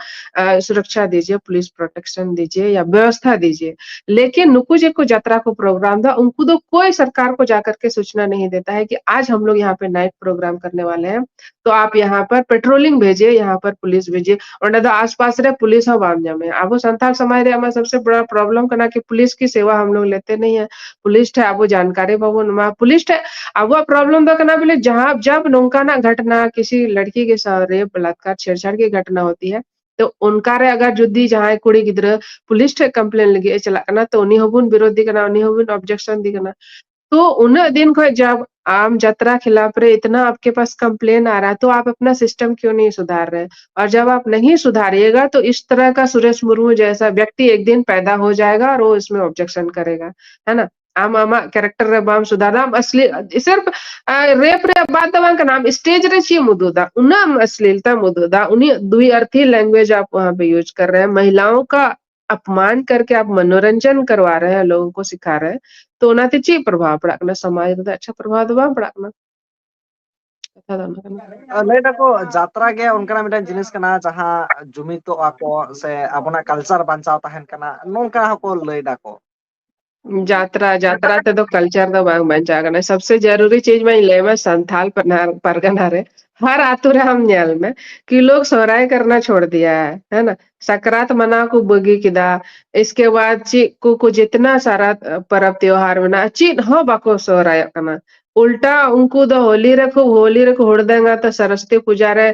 ᱥᱩᱨᱚᱠᱪᱷᱟ ᱫᱤᱡᱤᱭᱮ, ᱯᱩᱞᱤᱥ ᱯᱨᱚᱴᱮᱠᱥᱚᱱ ᱫᱤᱡᱤᱭᱮ ᱭᱟ ᱵᱮᱵᱚᱥᱛᱷᱟ ᱫᱤᱡᱤᱭᱮ᱾ ᱞᱮᱠᱤᱱ ᱱᱩᱠᱩ ᱡᱮ ᱠᱚ ᱡᱟᱛᱨᱟ ᱠᱚ ᱯᱨᱳᱜᱨᱟᱢ ᱫᱟ, ᱩᱱᱠᱩ ᱫᱚ ᱠᱳᱭ ᱥᱚᱨᱠᱟᱨ ᱠᱚ ᱡᱟᱠᱟᱨ ᱠᱮ ᱥᱩᱪᱱᱟ ᱱᱟᱦᱤ ᱫᱮᱛᱟ ᱦᱮᱸ ᱠᱤ ᱟᱡ ᱦᱟᱢ ᱞᱳᱜ ᱭᱟᱦᱟᱸ ᱯᱮ ᱱᱟᱭᱤᱴ ᱯᱨᱳᱜᱨᱟᱢ ᱠᱟᱨᱱᱮ ᱣᱟᱞᱮ ᱦᱮᱸ, ᱛᱚ ᱟᱯ ᱭᱟᱦᱟᱸ ᱯᱟᱨ ᱯᱮᱴᱨᱳᱞᱤᱝ ᱵᱷᱮᱡᱤᱭᱮ, ᱭᱟᱦᱟᱸ ᱯᱟᱨ ᱯᱩᱞᱤᱥ ᱵᱷᱮᱡᱤᱭᱮ᱾ ᱚᱸᱰᱮ ᱫᱚ ᱟᱥᱯᱟᱥ ᱨᱮ ᱯᱩᱞᱤᱥ ᱦᱚᱸ ᱵᱟᱢ ᱧᱟᱢᱮᱭᱟ᱾ ᱟᱵᱚ ᱥᱟᱱᱛᱟᱲ ᱥᱚᱢᱟᱡᱽ ᱨᱮᱭᱟᱜ ᱢᱟ ᱥᱚᱵᱥᱮ ᱵᱚᱲᱟ ᱯᱨᱚᱵᱞᱮᱢ ᱠᱟᱱᱟ ᱠᱤ ᱯᱩᱞᱤᱥ ᱠᱤ ᱥᱮᱣᱟ ᱦᱟᱢ ᱞᱳᱜ ᱞᱮᱛᱮ ᱱᱟᱦᱤ ᱦᱮᱸ, ᱯᱩᱞᱤᱥ ᱴᱷᱮᱱ ᱟᱵᱚ ᱡᱟᱱᱠᱟᱨᱤ ᱵᱟᱵᱚᱱ ᱮᱢᱟ᱾ ᱯᱩᱞᱤᱥ ᱴᱷᱮᱱ ᱟᱵᱚᱣᱟᱜ ᱯᱨᱚᱵᱞᱮᱢ ᱫᱚ ᱠᱟᱱᱟ ᱵᱚᱞᱮ ᱡᱟᱦᱟᱸ ᱡᱟᱵ ᱱᱚᱝᱠᱟᱱᱟᱜ ᱜᱷᱚᱴᱱᱟ ᱠᱤᱥᱤ ᱞᱟᱲᱠᱤ ᱠᱮ ᱥᱟᱛᱷ ᱨᱮᱯ ᱵᱟᱞᱟᱛᱠᱟᱨ ᱪᱷᱮᱲᱪᱷᱟᱲ ᱠᱤ ᱜᱷᱚᱴᱱᱟ ᱦᱚᱛᱤ ᱦᱮᱸ, ᱛᱚ ᱚᱱᱠᱟ ᱨᱮ ᱟᱜᱟᱨ ᱡᱩᱫᱤ ᱡᱟᱦᱟᱸᱭ ᱠᱩᱲᱤ ᱜᱤᱫᱽᱨᱟᱹ ᱯᱩᱞᱤᱥ ᱴᱷᱮᱱ ᱠᱚᱢᱯᱞᱮᱱ ᱞᱟᱹᱜᱤᱫ ᱮ ᱪᱟᱞᱟᱜ ᱠᱟᱱᱟ, ᱛᱚ ᱩᱱᱤ ᱦᱚᱸᱵᱚᱱ ᱵᱤᱨᱳᱫᱷᱤ ᱠᱟᱱᱟ, ᱩᱱᱤ ᱦᱚᱸᱵᱚᱱ ᱚᱵᱡᱮᱠᱥᱚᱱ ᱫᱤ ᱠᱟᱱᱟ᱾ ᱛᱚ ᱩᱱᱟᱹᱜ ᱫᱤᱱ ᱠᱷᱚᱱ ᱡᱟᱵ ᱟᱢ ᱡᱟᱛᱨᱟ ᱠᱷᱤᱞᱟᱯ ᱨᱮ ᱤᱛᱱᱟ ᱟᱯᱠᱮ ᱯᱟᱥ ᱠᱚᱢᱯᱞᱮᱱ ᱟ ᱨᱟᱦᱟ, ᱛᱚ ᱟᱯ ᱟᱯᱱᱟ ᱥᱤᱥᱴᱚᱢ ᱠᱤᱭᱩ ᱱᱟᱦᱤ ᱥᱩᱫᱷᱟᱨ ᱨᱟᱦᱮ? ᱚᱨ ᱡᱟᱵ ᱟᱯ ᱱᱟᱦᱤ ᱥᱩᱫᱷᱟᱨᱤᱭᱮᱜᱟ, ᱛᱚ ᱤᱥ ᱛᱟᱨᱟᱦ ᱠᱟ ᱥᱩᱨᱮᱥ ᱢᱩᱨᱢᱩ ᱡᱮᱭᱥᱟ ᱵᱮᱠᱛᱤ ᱮᱠ ᱫᱤᱱ ᱯᱮᱫᱟ ᱦᱳ ᱡᱟᱭᱮᱜᱟ ᱚᱨ ᱣᱚ ᱤᱥᱢᱮ ᱚᱵᱡᱮᱠᱥᱚᱱ ᱠᱟᱨᱮᱜᱟ, ᱦᱮ ᱱᱟ? ᱟᱢ ᱟᱢᱟᱜ ᱠᱮᱨᱮᱠᱴᱟᱨ ᱨᱮ ᱵᱟᱢ ᱥᱩᱫᱷᱟᱨ ᱫᱟ, ᱟᱢ ᱟᱥᱞᱤ ᱥᱤᱨᱯ ᱨᱮᱯ ᱨᱮᱭᱟᱜ ᱵᱟᱛ ᱫᱚ ᱵᱟᱝ ᱠᱟᱱᱟ, ᱟᱢ ᱥᱴᱮᱡ ᱨᱮ ᱪᱮᱫ ᱮᱢ ᱩᱫᱩᱜ ᱫᱟ, ᱩᱱᱟᱹᱜ ᱮᱢ ᱟᱥᱞᱤᱞᱛᱟᱢ ᱩᱫᱩᱜ ᱫᱟ, ᱩᱱᱤ ᱫᱩᱭ ᱟᱨᱛᱷᱤ ᱞᱮᱝᱜᱩᱭᱮᱡ ᱟᱯ ᱣᱟᱦᱟᱸ ᱯᱮ ᱭᱩᱡᱽ ᱠᱟᱨ ᱨᱟᱦᱮ ᱦᱮ, ᱢᱟᱦᱤᱞᱟᱣᱳ ᱠᱟ ᱟᱯᱢᱟᱱ ᱠᱟᱨᱠᱮ ᱟᱯ ᱢᱚᱱᱳᱨᱚᱧᱡᱚᱱ ᱠᱟᱨᱣᱟ ᱨᱟᱦᱮ ᱦᱮ, ᱞᱳᱜᱳ ᱠᱚ ᱥᱤᱠᱷᱟ ᱨᱟᱦᱮ ᱦᱮ, ᱛᱚ ᱚᱱᱟᱛᱮ ᱪᱮᱫ ᱯᱨᱚᱵᱷᱟᱵ ᱯᱟᱲᱟᱜ ᱠᱟᱱᱟ? ᱥᱚᱢᱟᱡᱽ ᱨᱮᱫᱚ ᱟᱪᱪᱷᱟ ᱯᱨᱚᱵᱷᱟᱵ ᱫᱚ ᱵᱟᱝ ᱯᱟᱲᱟᱜ ᱠᱟᱱᱟ᱾ ᱠᱟᱛᱷᱟ ᱫᱚ ᱚᱱᱟ ᱠᱟᱱᱟ᱾ ᱞᱟᱹᱭ ᱫᱟᱠᱚ ᱡᱟᱛᱨᱟ ᱜᱮ ᱚᱱᱠᱟᱱᱟᱜ ᱢᱤᱫᱴᱟᱝ ᱡᱤᱱᱤᱥ ᱠᱟᱱᱟ ᱡᱟᱦᱟᱸ ᱡᱩᱢᱤᱫᱚᱜᱼᱟ ᱠᱚ ᱥᱮ ᱟᱵᱚᱱᱟᱜ ᱠᱟᱞᱪᱟᱨ ᱵᱟᱧᱪᱟᱣ ᱛᱟᱦᱮᱱ ᱠᱟᱱᱟ, ᱱᱚᱝᱠᱟ ᱦᱚᱸᱠᱚ ᱞᱟᱹᱭ ᱫᱟᱠᱚ᱾ ᱡᱟᱛᱨᱟ ᱡᱟᱛᱨᱟ ᱛᱮᱫᱚ ᱠᱟᱞᱪᱟᱨ ᱫᱚ ᱵᱟᱝ ᱵᱟᱧᱪᱟᱣ ᱠᱟᱱᱟ᱾ ᱥᱚᱵᱥᱮ ᱡᱟᱨᱩᱨᱤ ᱪᱤᱡ ᱢᱟᱧ ᱞᱟᱹᱭ ᱟᱢᱟ, ᱥᱟᱱᱛᱷᱟᱞ ᱯᱟᱨᱜᱟᱱᱟ ᱨᱮ ᱦᱟᱨ ᱟᱛᱳ ᱨᱮ ᱟᱢ ᱧᱮᱞ ᱢᱮ ᱠᱤ ᱞᱳᱜ ᱥᱚᱦᱨᱟᱭ ᱠᱟᱨᱱᱟ ᱪᱷᱳᱲ ᱫᱤᱭᱟ ᱦᱮ, ᱦᱮ ᱱᱟ? ᱥᱟᱠᱨᱟᱛ ᱢᱟᱱᱟᱣ ᱠᱚ ᱵᱟᱹᱜᱤ ᱠᱮᱫᱟ᱾ ᱤᱥᱠᱮ ᱵᱟᱫ ᱪᱮᱫ ᱠᱚ ᱠᱚ ᱡᱤᱛᱱᱟ ᱥᱟᱨᱟ ᱯᱚᱨᱚᱵᱽ ᱛᱮᱣᱦᱟᱨ ᱢᱮᱱᱟᱜᱼᱟ, ᱪᱮᱫ ᱦᱚᱸ ᱵᱟᱠᱚ ᱥᱚᱦᱨᱟᱭᱚᱜ ᱠᱟᱱᱟ᱾ ᱩᱞᱴᱟ ᱩᱱᱠᱩ ᱫᱚ ᱦᱳᱞᱤ ᱨᱮ ᱠᱷᱩᱵ, ᱦᱳᱞᱤ ᱨᱮᱠᱚ ᱦᱩᱲᱫᱟᱹᱝᱟ, ᱛᱚ ᱥᱚᱨᱚᱥᱚᱛᱤ ᱯᱩᱡᱟ ᱨᱮ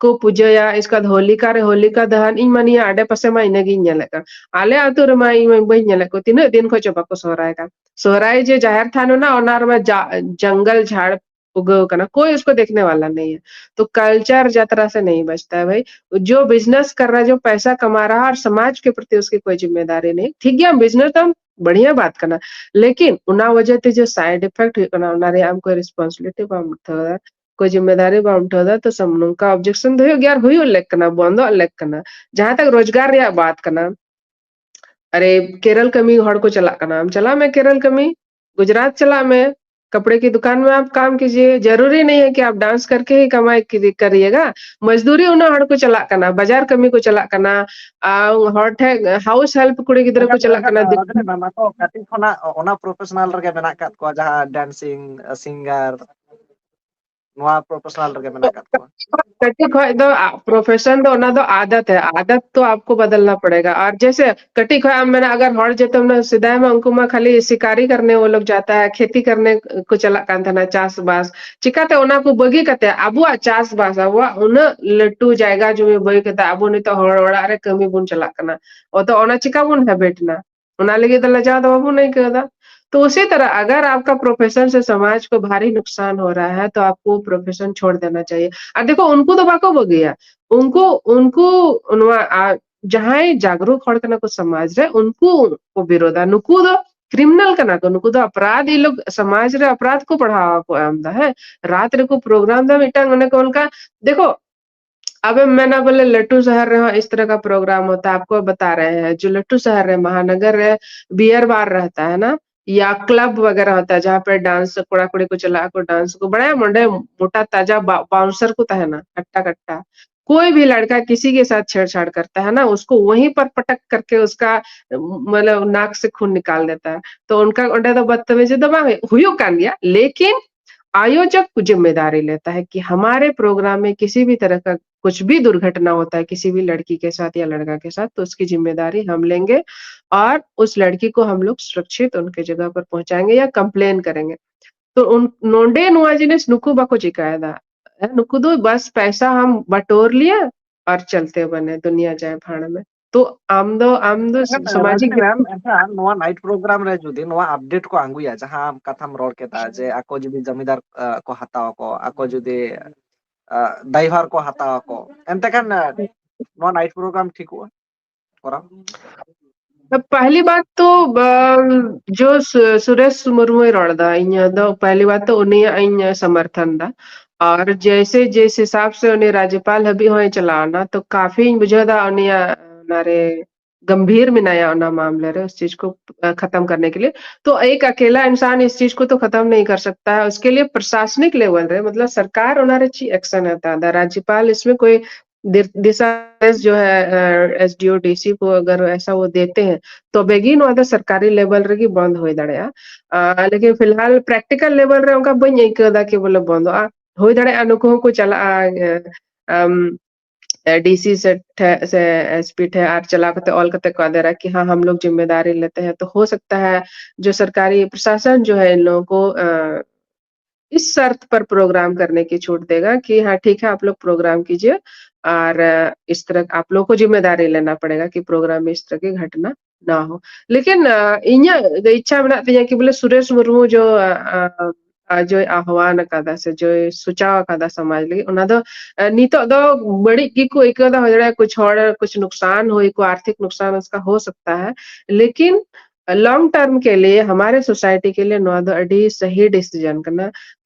ᱠᱚ ᱯᱩᱡᱟᱹᱭᱟ, ᱤᱥᱠᱮ ᱵᱟᱫ ᱦᱳᱞᱤᱠᱟ ᱨᱮ ᱦᱳᱞᱤᱠᱟ ᱫᱚᱦᱚᱱ᱾ ᱤᱧ ᱢᱟ ᱱᱤᱭᱟᱹ ᱟᱰᱮ ᱯᱟᱥᱮ ᱢᱟ ᱤᱱᱟᱹᱜᱤᱧ ᱧᱮᱞᱮᱫ ᱠᱟᱱ, ᱟᱞᱮ ᱟᱹᱛᱩ ᱨᱮᱢᱟ ᱤᱧ ᱢᱟ ᱵᱟᱹᱧ ᱧᱮᱞᱮᱫ ᱠᱚ, ᱛᱤᱱᱟᱹᱜ ᱫᱤᱱ ᱠᱷᱚᱱ ᱪᱚ ᱵᱟᱠᱚ ᱥᱚᱦᱨᱟᱭ ᱠᱟᱱ᱾ ᱥᱚᱦᱨᱟᱭ ᱡᱮ ᱡᱟᱦᱮᱨ ᱛᱷᱟᱱ ᱢᱮᱱᱟᱜᱼᱟ, ᱚᱱᱟ ᱨᱮᱢᱟ ᱡᱟ-, ᱡᱚᱝᱜᱚᱞ ᱡᱷᱟᱲ ᱩᱜᱟᱹᱣ ᱠᱟᱱᱟ, ᱠᱳᱭ ᱩᱥᱠᱳ ᱫᱮᱠᱷᱱᱮ ᱣᱟᱞᱟ ᱱᱟᱦᱤ ᱦᱮ᱾ ᱛᱚ ᱠᱟᱞᱪᱟᱨ ᱡᱟᱛᱨᱟ ᱥᱮ ᱱᱟᱦᱤ ᱵᱟᱪᱛᱟ ᱦᱮ ᱵᱷᱟᱭ, ᱡᱳ ᱵᱤᱡᱱᱮᱥ ᱠᱟᱨ ᱨᱟᱦᱟ ᱦᱮ, ᱡᱳ ᱯᱟᱭᱥᱟ ᱠᱟᱢᱟ ᱨᱟᱦᱟ ᱦᱮ ᱚᱨ ᱥᱚᱢᱟᱡᱽ ᱠᱮ ᱯᱨᱚᱛᱤ ᱩᱥᱠᱤ ᱠᱳᱭ ᱡᱤᱢᱢᱮᱫᱟᱨᱤ ᱱᱟᱦᱤ᱾ ᱴᱷᱤᱠ ᱜᱮᱭᱟ, ᱵᱤᱡᱱᱮᱥ ᱫᱚ ᱵᱟᱲᱷᱤᱭᱟ ᱵᱟᱛ ᱠᱟᱱᱟ, ᱞᱮᱠᱤᱱ ᱚᱱᱟ ᱣᱟᱡᱟ ᱛᱮ ᱡᱳ ᱥᱟᱭᱤᱰ ᱤᱯᱷᱮᱠᱴ ᱦᱩᱭᱩᱜ ᱠᱟᱱᱟ, ᱚᱱᱟ ᱨᱮᱭᱟᱜ ᱟᱢ ᱠᱳᱭ ᱨᱮᱥᱯᱚᱱᱥᱤᱵᱤᱞᱤᱴᱤ ᱵᱟᱢ ᱩᱴᱷᱟᱹᱣ ᱫᱟ, ᱠᱳᱭ ᱡᱤᱢᱢᱮᱫᱟᱨᱤ ᱵᱟᱢ ᱩᱴᱷᱟᱹᱣ ᱫᱟ, ᱛᱚ ᱥᱟᱢ-, ᱱᱚᱝᱠᱟ ᱚᱵᱡᱮᱠᱥᱚᱱ ᱫᱚ ᱦᱩᱭᱩᱜ ᱜᱮᱭᱟ ᱟᱨ ᱦᱩᱭᱩᱜ ᱞᱮᱠ ᱠᱟᱱᱟ, ᱵᱚᱱᱫᱚᱜ ᱞᱮᱠ ᱠᱟᱱᱟ᱾ ᱡᱟᱦᱟᱸ ᱛᱟᱠ ᱨᱳᱡᱽᱜᱟᱨ ᱨᱮᱭᱟᱜ ᱵᱟᱛ ᱠᱟᱱᱟ, ᱟᱨᱮ, ᱠᱮᱨᱚᱞ ᱠᱟᱹᱢᱤ ᱦᱚᱲ ᱠᱚ ᱪᱟᱞᱟᱜ ᱠᱟᱱᱟ, ᱟᱢ ᱪᱟᱞᱟᱜ ᱢᱮ ᱠᱮᱨᱚᱞ ᱠᱟᱹᱢᱤ, ᱜᱩᱡᱽᱨᱟᱴ ᱪᱟᱞᱟᱜ ᱢᱮ, ᱠᱟᱯᱲᱮ ᱠᱤ ᱫᱩᱠᱟᱱ ᱢᱮ ᱟᱯ ᱠᱟᱢ ᱠᱤᱡᱤᱭᱮ, ᱡᱟᱨᱩᱨᱤ ᱱᱟᱦᱤ ᱦᱮ ᱠᱤ ᱟᱯ ᱰᱟᱱᱥ ᱠᱟᱨᱠᱮ ᱦᱤ ᱠᱟᱢᱟᱭ ᱠᱤ-, ᱠᱟᱨᱤᱭᱮᱜᱟ, ᱢᱚᱡᱽᱫᱩᱨᱤ ᱩᱱᱟᱹᱜ ᱦᱚᱲ ᱠᱚ ᱪᱟᱞᱟᱜ ᱠᱟᱱᱟ, ᱵᱟᱡᱟᱨ ᱠᱟᱹᱢᱤ ᱠᱚ ᱪᱟᱞᱟᱜ ᱠᱟᱱᱟ, ᱟᱨ ᱦᱚᱲ ᱴᱷᱮᱱ ᱦᱟᱣᱩᱥ ᱦᱮᱞᱯ ᱠᱩᱲᱤ ᱜᱤᱫᱽᱨᱟᱹ ᱠᱚ ᱪᱟᱞᱟᱜ ᱠᱟᱱᱟ᱾ ᱚᱱᱟ ᱠᱚ ᱠᱟᱹᱴᱤᱡ ᱠᱷᱚᱱᱟᱜ ᱚᱱᱟ ᱯᱨᱚᱯᱷᱮᱥᱚᱱᱟᱞ ᱨᱮᱜᱮ ᱢᱮᱱᱟᱜ ᱟᱠᱟᱫ ᱠᱚᱣᱟ, ᱡᱟᱦᱟᱸ ᱰᱮᱱᱥᱤᱝ, ᱥᱤᱝᱜᱟᱨ, ᱱᱚᱣᱟ ᱯᱨᱚᱯᱷᱮᱥᱚᱱᱟᱞ ᱨᱮᱜᱮ ᱢᱮᱱᱟᱜ ᱟᱠᱟᱫ ᱠᱚᱣᱟ᱾ ᱠᱟᱹᱴᱤᱡ ᱠᱷᱚᱡ ᱫᱚ, ᱟ, ᱯᱨᱚᱯᱷᱮᱥᱚᱱ ᱫᱚ ᱚᱱᱟ ᱫᱚ ᱟᱫᱟᱛ ᱦᱮ, ᱟᱫᱟᱛ ᱛᱚ ᱟᱯᱠᱳ ᱵᱚᱫᱚᱞᱱᱟ ᱯᱚᱲᱮᱜᱟ᱾ ᱟᱨ ᱡᱮᱥᱮ ᱠᱟᱹᱴᱤᱡ ᱠᱷᱚᱡ ᱟᱢ ᱢᱮᱱᱟ, ᱟᱜᱟᱨ ᱦᱚᱲ ᱡᱮᱛᱮ ᱢᱮᱱᱟ, ᱥᱮᱫᱟᱭ ᱢᱟ ᱩᱱᱠᱩ ᱢᱟ ᱠᱷᱟᱹᱞᱤ ᱥᱤᱠᱟᱨᱤ ᱠᱟᱨᱱᱮ ᱣᱚ ᱞᱳᱜ ᱡᱟᱛᱟ ᱦᱮ, ᱠᱷᱮᱛᱤ ᱠᱟᱨᱱᱮ ᱠᱚ ᱪᱟᱞᱟᱜ ᱠᱟᱱ ᱛᱟᱦᱮᱱᱟ, ᱪᱟᱥᱵᱟᱥ᱾ ᱪᱤᱠᱟᱛᱮ ᱚᱱᱟ ᱠᱚ ᱵᱟᱹᱜᱤ ᱠᱟᱛᱮ ᱟᱵᱚᱣᱟᱜ ᱪᱟᱥᱵᱟᱥ, ᱟᱵᱚᱣᱟᱜ ᱩᱱᱟᱹᱜ ᱞᱟᱹᱴᱩ ᱡᱟᱭᱜᱟ ᱡᱩᱢᱤ ᱵᱟᱹᱜᱤ ᱠᱟᱛᱮ ᱟᱵᱚ ᱱᱤᱛᱚᱜ ᱦᱚᱲ ᱚᱲᱟᱜ ᱨᱮ ᱠᱟᱹᱢᱤ ᱵᱚᱱ ᱪᱟᱞᱟᱜ ᱠᱟᱱᱟ? ᱚ, ᱛᱚ ᱚᱱᱟ ᱪᱤᱠᱟ ᱵᱚᱱ ᱦᱮᱵᱤᱴ ᱱᱟ? ᱚᱱᱟ ᱞᱟᱹᱜᱤᱫ ᱫᱚ ᱞᱟᱡᱟᱣ ᱫᱚ ᱵᱟᱵᱚᱱ ᱟᱹᱭᱠᱟᱹᱣ ᱮᱫᱟ᱾ ᱛᱚ ᱩᱥᱤ ᱛᱟᱨᱟ ᱟᱜᱟᱨ ᱟᱯᱠᱟ ᱯᱨᱚᱯᱷᱮᱥᱚᱱ ᱥᱮ ᱥᱚᱢᱟᱡᱽ ᱠᱚ ᱵᱷᱟᱨᱤ ᱱᱩᱠᱥᱟᱱ ᱦᱳ ᱨᱟᱦᱟ ᱦᱮ, ᱛᱚ ᱟᱯᱠᱳ ᱯᱨᱚᱯᱷᱮᱥᱚᱱ ᱪᱷᱳᱲ ᱫᱮᱱᱟ ᱪᱟᱦᱤᱭᱮ᱾ ᱟᱨ ᱫᱮᱠᱷᱳ, ᱩᱱᱠᱩ ᱫᱚ ᱵᱟᱠᱚ ᱵᱟᱹᱜᱤᱭᱟ, ᱩᱱᱠᱩ, ᱩᱱᱠᱩ ᱱᱚᱣᱟ, ᱟ, ᱡᱟᱦᱟᱸᱭ ᱡᱟᱜᱽᱨᱩᱠ ᱦᱚᱲ ᱠᱟᱱᱟ ᱠᱚ ᱥᱚᱢᱟᱡᱽ ᱨᱮ, ᱩᱱᱠᱩ ᱠᱚ ᱵᱤᱨᱳᱫᱟ᱾ ᱱᱩᱠᱩ ᱫᱚ ᱠᱨᱤᱢᱤᱱᱟᱞ ᱠᱟᱱᱟ ᱠᱚ, ᱱᱩᱠᱩ ᱫᱚ ᱚᱯᱨᱟᱫᱷ, ᱤ ᱞᱳᱜ ᱥᱚᱢᱟᱡᱽ ᱨᱮ ᱚᱯᱨᱟᱫᱷ ᱠᱚ ᱵᱟᱲᱦᱟᱣ ᱠᱚ ᱮᱢ ᱮᱫᱟ᱾ ᱦᱮᱸ, ᱨᱟᱛ ᱨᱮᱠᱚ ᱯᱨᱳᱜᱨᱟᱢ ᱫᱟ ᱢᱤᱫᱴᱟᱝ, ᱚᱱᱮ ᱠᱚ ᱚᱱᱠᱟ, ᱫᱮᱠᱷᱳ, ᱟᱵᱮᱢ ᱢᱮᱱᱟ ᱵᱚᱞᱮ ᱞᱟᱹᱴᱩ ᱥᱚᱦᱚᱨ ᱨᱮᱦᱚᱸ ᱤᱥ ᱛᱟᱨᱟ ᱠᱟ ᱯᱨᱳᱜᱨᱟᱢ ᱦᱳᱛᱟ ᱦᱮ, ᱟᱯᱠᱳ ᱵᱟᱛᱟ ᱨᱟᱦᱮ ᱦᱮ, ᱡᱚ ᱞᱟᱹᱴᱩ ᱥᱚᱦᱚᱨ ᱨᱮ ᱢᱟᱦᱟᱱᱚᱜᱚᱨ ᱨᱮ ᱵᱤᱭᱟᱨ ᱵᱟᱨ ᱨᱮᱦᱛᱟ ᱦᱮ ᱱᱟ, ᱭᱟ ᱠᱞᱟᱵ ᱣᱟᱜᱮᱨᱟ ᱦᱳᱛᱟ ᱦᱮ, ᱡᱟᱦᱟᱸ ᱯᱮ ᱰᱟᱱᱥ ᱠᱚᱲᱟ ᱠᱩᱲᱤ ᱠᱚ ᱪᱟᱞᱟᱜ ᱟᱠᱚ, ᱰᱟᱱᱥ ᱠᱚ ᱵᱟᱲᱟᱭᱟᱢ, ᱚᱸᱰᱮ ᱢᱚᱴᱟ ᱛᱟᱡᱟ ᱵᱟ-, ᱵᱟᱣᱩᱱᱥᱟᱨ ᱠᱚ ᱛᱟᱦᱮᱱᱟ, ᱦᱟᱴᱴᱟ ᱠᱟᱴᱴᱟ᱾ कोई भी लड़का किसी के साथ छेड़छाड़ करता है ना, उसको वहीं पर पटक करके उसका, मतलब, नाक से खून निकाल देता है। तो ᱚᱱᱠᱟ ᱚᱸᱰᱮ ᱫᱚ ᱵᱚᱫᱛᱚᱢᱤᱡᱤ ᱫᱚ ᱵᱟᱝ ᱦᱩᱭᱩᱜ, ᱦᱩᱭᱩᱜ ᱠᱟᱱ ᱜᱮᱭᱟ, ᱞᱮᱠᱤᱱ आयोजक जिम्मेदारी लेता है कि हमारे प्रोग्राम में किसी भी तरह का कुछ भी दुर्घटना होता है किसी भी लड़की के साथ या लड़का के साथ, तो उसकी जिम्मेदारी हम लेंगे और उस लड़की को हम लोग सुरक्षित उनके जगह पर पहुंचाएंगे या कंप्लेन करेंगे। तो ᱩᱱ-, ᱱᱚᱰᱮ ᱱᱚᱣᱟ ᱡᱤᱱᱤᱥ ᱱᱩᱠᱩ ᱵᱟᱠᱚ ᱪᱤᱠᱟᱭᱮᱫᱟ᱾ ᱦᱮᱸ, ᱱᱩᱠᱩ ᱫᱚ ᱵᱟᱥ ᱯᱟᱭᱥᱟ ᱦᱟᱢ ᱵᱟᱴᱳᱨ ᱞᱤᱭᱟ ᱟᱨ ᱪᱟᱞᱛᱮ ᱵᱟᱱᱮ, ᱫᱩᱱᱤᱭᱟ ᱡᱟᱭ ᱵᱷᱟᱲ ᱢᱮ᱾ ᱛᱚ ᱟᱢ ᱫᱚ, ᱟᱢ ᱫᱚ ᱮᱱᱠᱷᱟᱱ, ᱥᱟᱢᱟᱡᱤᱠ ᱨᱟᱡᱱᱤᱛᱤ ᱢᱮᱢ, ᱮᱱᱠᱷᱟᱱ ᱱᱚᱣᱟ ᱱᱟᱭᱤᱴ ᱯᱨᱳᱜᱨᱟᱢ ᱨᱮ ᱡᱩᱫᱤ ᱱᱚᱣᱟ ᱟᱯᱰᱮᱴ ᱠᱚ ᱟᱸᱜᱩᱭᱟ, ᱡᱟᱦᱟᱸ ᱠᱟᱛᱷᱟᱢ ᱨᱚᱲ ᱠᱮᱫᱟ, ᱡᱮ ᱟᱠᱚ ᱡᱩᱫᱤ ᱡᱚᱢᱤᱫᱟᱨ, ᱟ, ᱠᱚ ᱦᱟᱛᱟᱣ ᱟᱠᱚ, ᱟᱠᱚ ᱡᱩᱫᱤ, ᱟ, ᱰᱟᱭᱵᱷᱟᱨ ᱠᱚ ᱦᱟᱛᱟᱣ ᱟᱠᱚ, ᱮᱱᱛᱮ ᱠᱷᱟᱱ, ᱟ, ᱱᱚᱣᱟ ᱱᱟᱭᱤᱴ ᱯᱨᱳᱜᱨᱟᱢ ᱴᱷᱤᱠᱚᱜᱼᱟ ᱠᱚᱨᱟᱣ? ᱯᱟᱦᱞᱤ ᱵᱟᱛ ᱛᱚ, ᱟ, ᱡᱚ ᱥᱩ-, ᱥᱩᱨᱮᱥ ᱢᱩᱨᱢᱩᱭ ᱨᱚᱲ ᱮᱫᱟ, ᱤᱧ ᱫᱚ ᱯᱟᱦᱞᱤ ᱵᱟᱛ ᱛᱚ ᱩᱱᱤᱭᱟᱜ ᱤᱧ ᱥᱚᱢᱚᱨᱛᱷᱚᱱ ᱫᱟ᱾ ᱟᱨ ᱡᱮᱭᱥᱮ, ᱡᱮᱥ ᱦᱤᱥᱟᱵ ᱥᱮ ᱩᱱᱤ ᱨᱟᱡᱽᱭᱚᱯᱟᱞ ᱦᱟᱹᱵᱤᱡ ᱦᱚᱸᱭ ᱪᱟᱞᱟᱣ ᱮᱱᱟ, ᱛᱚ ᱠᱟᱯᱷᱤᱧ ᱵᱩᱡᱷᱟᱹᱣ ᱮᱫᱟ ᱩᱱᱤᱭᱟᱜ ᱚᱱᱟᱨᱮ गंभीर ᱢᱮᱱᱟᱭᱟ ᱚᱱᱟ ᱢᱟᱢᱞᱟ ᱨᱮ, उस चीज को, अ, खत्म करने के लिए। तो एक अकेला इंसान इस चीज को तो खत्म नहीं कर सकता है, उसके लिए प्रशासनिक लेवल ᱨᱮ, मतलब, ᱥᱚᱨᱠᱟᱨ ᱚᱱᱟ ᱨᱮ ᱪᱮᱫ ᱮᱠᱥᱚᱱ ᱮ ᱦᱟᱛᱟᱣ ᱮᱫᱟ? राज्यपाल इसमें कोई दिशा निर्देश जो है, एसडीओ डीसी को अगर ऐसा वो देते हैं, ᱛᱚᱵᱮ ᱜᱮ ᱱᱚᱣᱟ ᱫᱚ ᱥᱚᱨᱠᱟᱨᱤ ᱞᱮᱵᱮᱞ ᱨᱮᱜᱮ ᱵᱚᱱᱫ ᱦᱩᱭ ᱫᱟᱲᱮᱭᱟᱜᱼᱟ᱾ ᱟ, ᱞᱮᱠᱤᱱ ᱯᱷᱤᱞᱦᱟᱞ ᱯᱨᱮᱠᱴᱤᱠᱟᱞ ᱞᱮᱵᱮᱞ ᱨᱮ ᱚᱱᱠᱟ ᱵᱟᱹᱧ ᱟᱹᱭᱠᱟᱹᱣ ᱮᱫᱟ ᱠᱤ ᱵᱚᱞᱮ ᱵᱚᱱᱫᱚᱜᱼᱟ᱾ ᱦᱩᱭ ᱫᱟᱲᱮᱭᱟᱜᱼᱟ ᱱᱩᱠᱩ ᱦᱚᱸᱠᱚ ᱪᱟᱞᱟᱜᱼᱟ, ᱮ, ᱟᱢ, ᱮ, ᱰᱤᱥᱤ ᱥᱮ ᱴᱷᱮ-, ᱥᱮ ᱮᱥᱯᱤ ᱴᱷᱮᱱ ᱟᱨ ᱪᱟᱞᱟᱣ ᱠᱟᱛᱮ ᱚᱞ ᱠᱟᱛᱮ ᱠᱚ ᱟᱫᱮᱨᱟ ᱠᱤ ᱦᱟᱸ, ᱦᱟᱢ ᱞᱳᱜ ᱡᱤᱢᱢᱮᱫᱟᱨᱤ ᱞᱮᱛᱮ ᱦᱮᱸ᱾ ᱛᱚ ᱦᱳ ᱥᱟᱠᱛᱟ ᱦᱮ ᱡᱚ ᱥᱚᱨᱠᱟᱨᱤ ᱯᱨᱚᱥᱟᱥᱚᱱ ᱡᱚ ᱦᱮ ᱤᱱ ᱞᱳᱜᱳ ᱠᱳ, ᱟ, इस शर्त पर प्रोग्राम करने की छूट देगा कि हाँ, ठीक है, आप लोग प्रोग्राम कीजिए और, अ, इस तरह आप लोगों को जिम्मेदारी लेना पड़ेगा कि प्रोग्राम में इस तरह की घटना ना हो। लेकिन, अ, ᱤᱧᱟᱹᱜ ᱤᱪᱪᱷᱟ ᱢᱮᱱᱟᱜ ᱛᱤᱧᱟᱹ ᱠᱤ ᱵᱚᱞᱮ ᱥᱩᱨᱮᱥ ᱢᱩᱨᱢᱩ ᱡᱚ, ᱟ, ᱟ, ᱟ, ᱡᱚᱭ ᱟᱦᱣᱟᱱ ᱟᱠᱟᱫᱟ ᱥᱮ ᱡᱚᱭ ᱥᱩᱪᱟᱣ ᱟᱠᱟᱫᱟ ᱥᱚᱢᱟᱡᱽ ᱞᱟᱹᱜᱤᱫ, ᱚᱱᱟ ᱫᱚ, ᱟ, ᱱᱤᱛᱚᱜ ᱫᱚ ᱵᱟᱹᱲᱤᱡ ᱜᱮᱠᱚ ᱟᱹᱭᱠᱟᱹᱣ ᱮᱫᱟ, ᱦᱩᱭ ᱫᱟᱲᱮᱭᱟᱜᱼᱟ ᱠᱩᱪᱷ ᱦᱚᱲ ᱠᱩᱪᱷ ᱱᱩᱠᱥᱟᱱ ᱦᱩᱭ ᱠᱚ, ᱟᱨᱛᱷᱤᱠ ᱱᱩᱠᱥᱟᱱ ᱩᱥᱠᱟ ᱦᱳ ᱥᱟᱠᱛᱟ ᱦᱮ, ᱞᱮᱠᱤᱱ ᱞᱚᱝ ᱴᱟᱨᱢ ᱠᱮ ᱞᱤᱭᱮ ᱦᱢᱟᱨᱮ ᱥᱳᱥᱟᱭᱴᱤ ᱠᱮ ᱞᱤᱭᱮ ᱱᱚᱣᱟ ᱫᱚ ᱟᱹᱰᱤ ᱥᱟᱦᱤ ᱰᱤᱥᱤᱡᱚᱱ ᱠᱟᱱᱟ᱾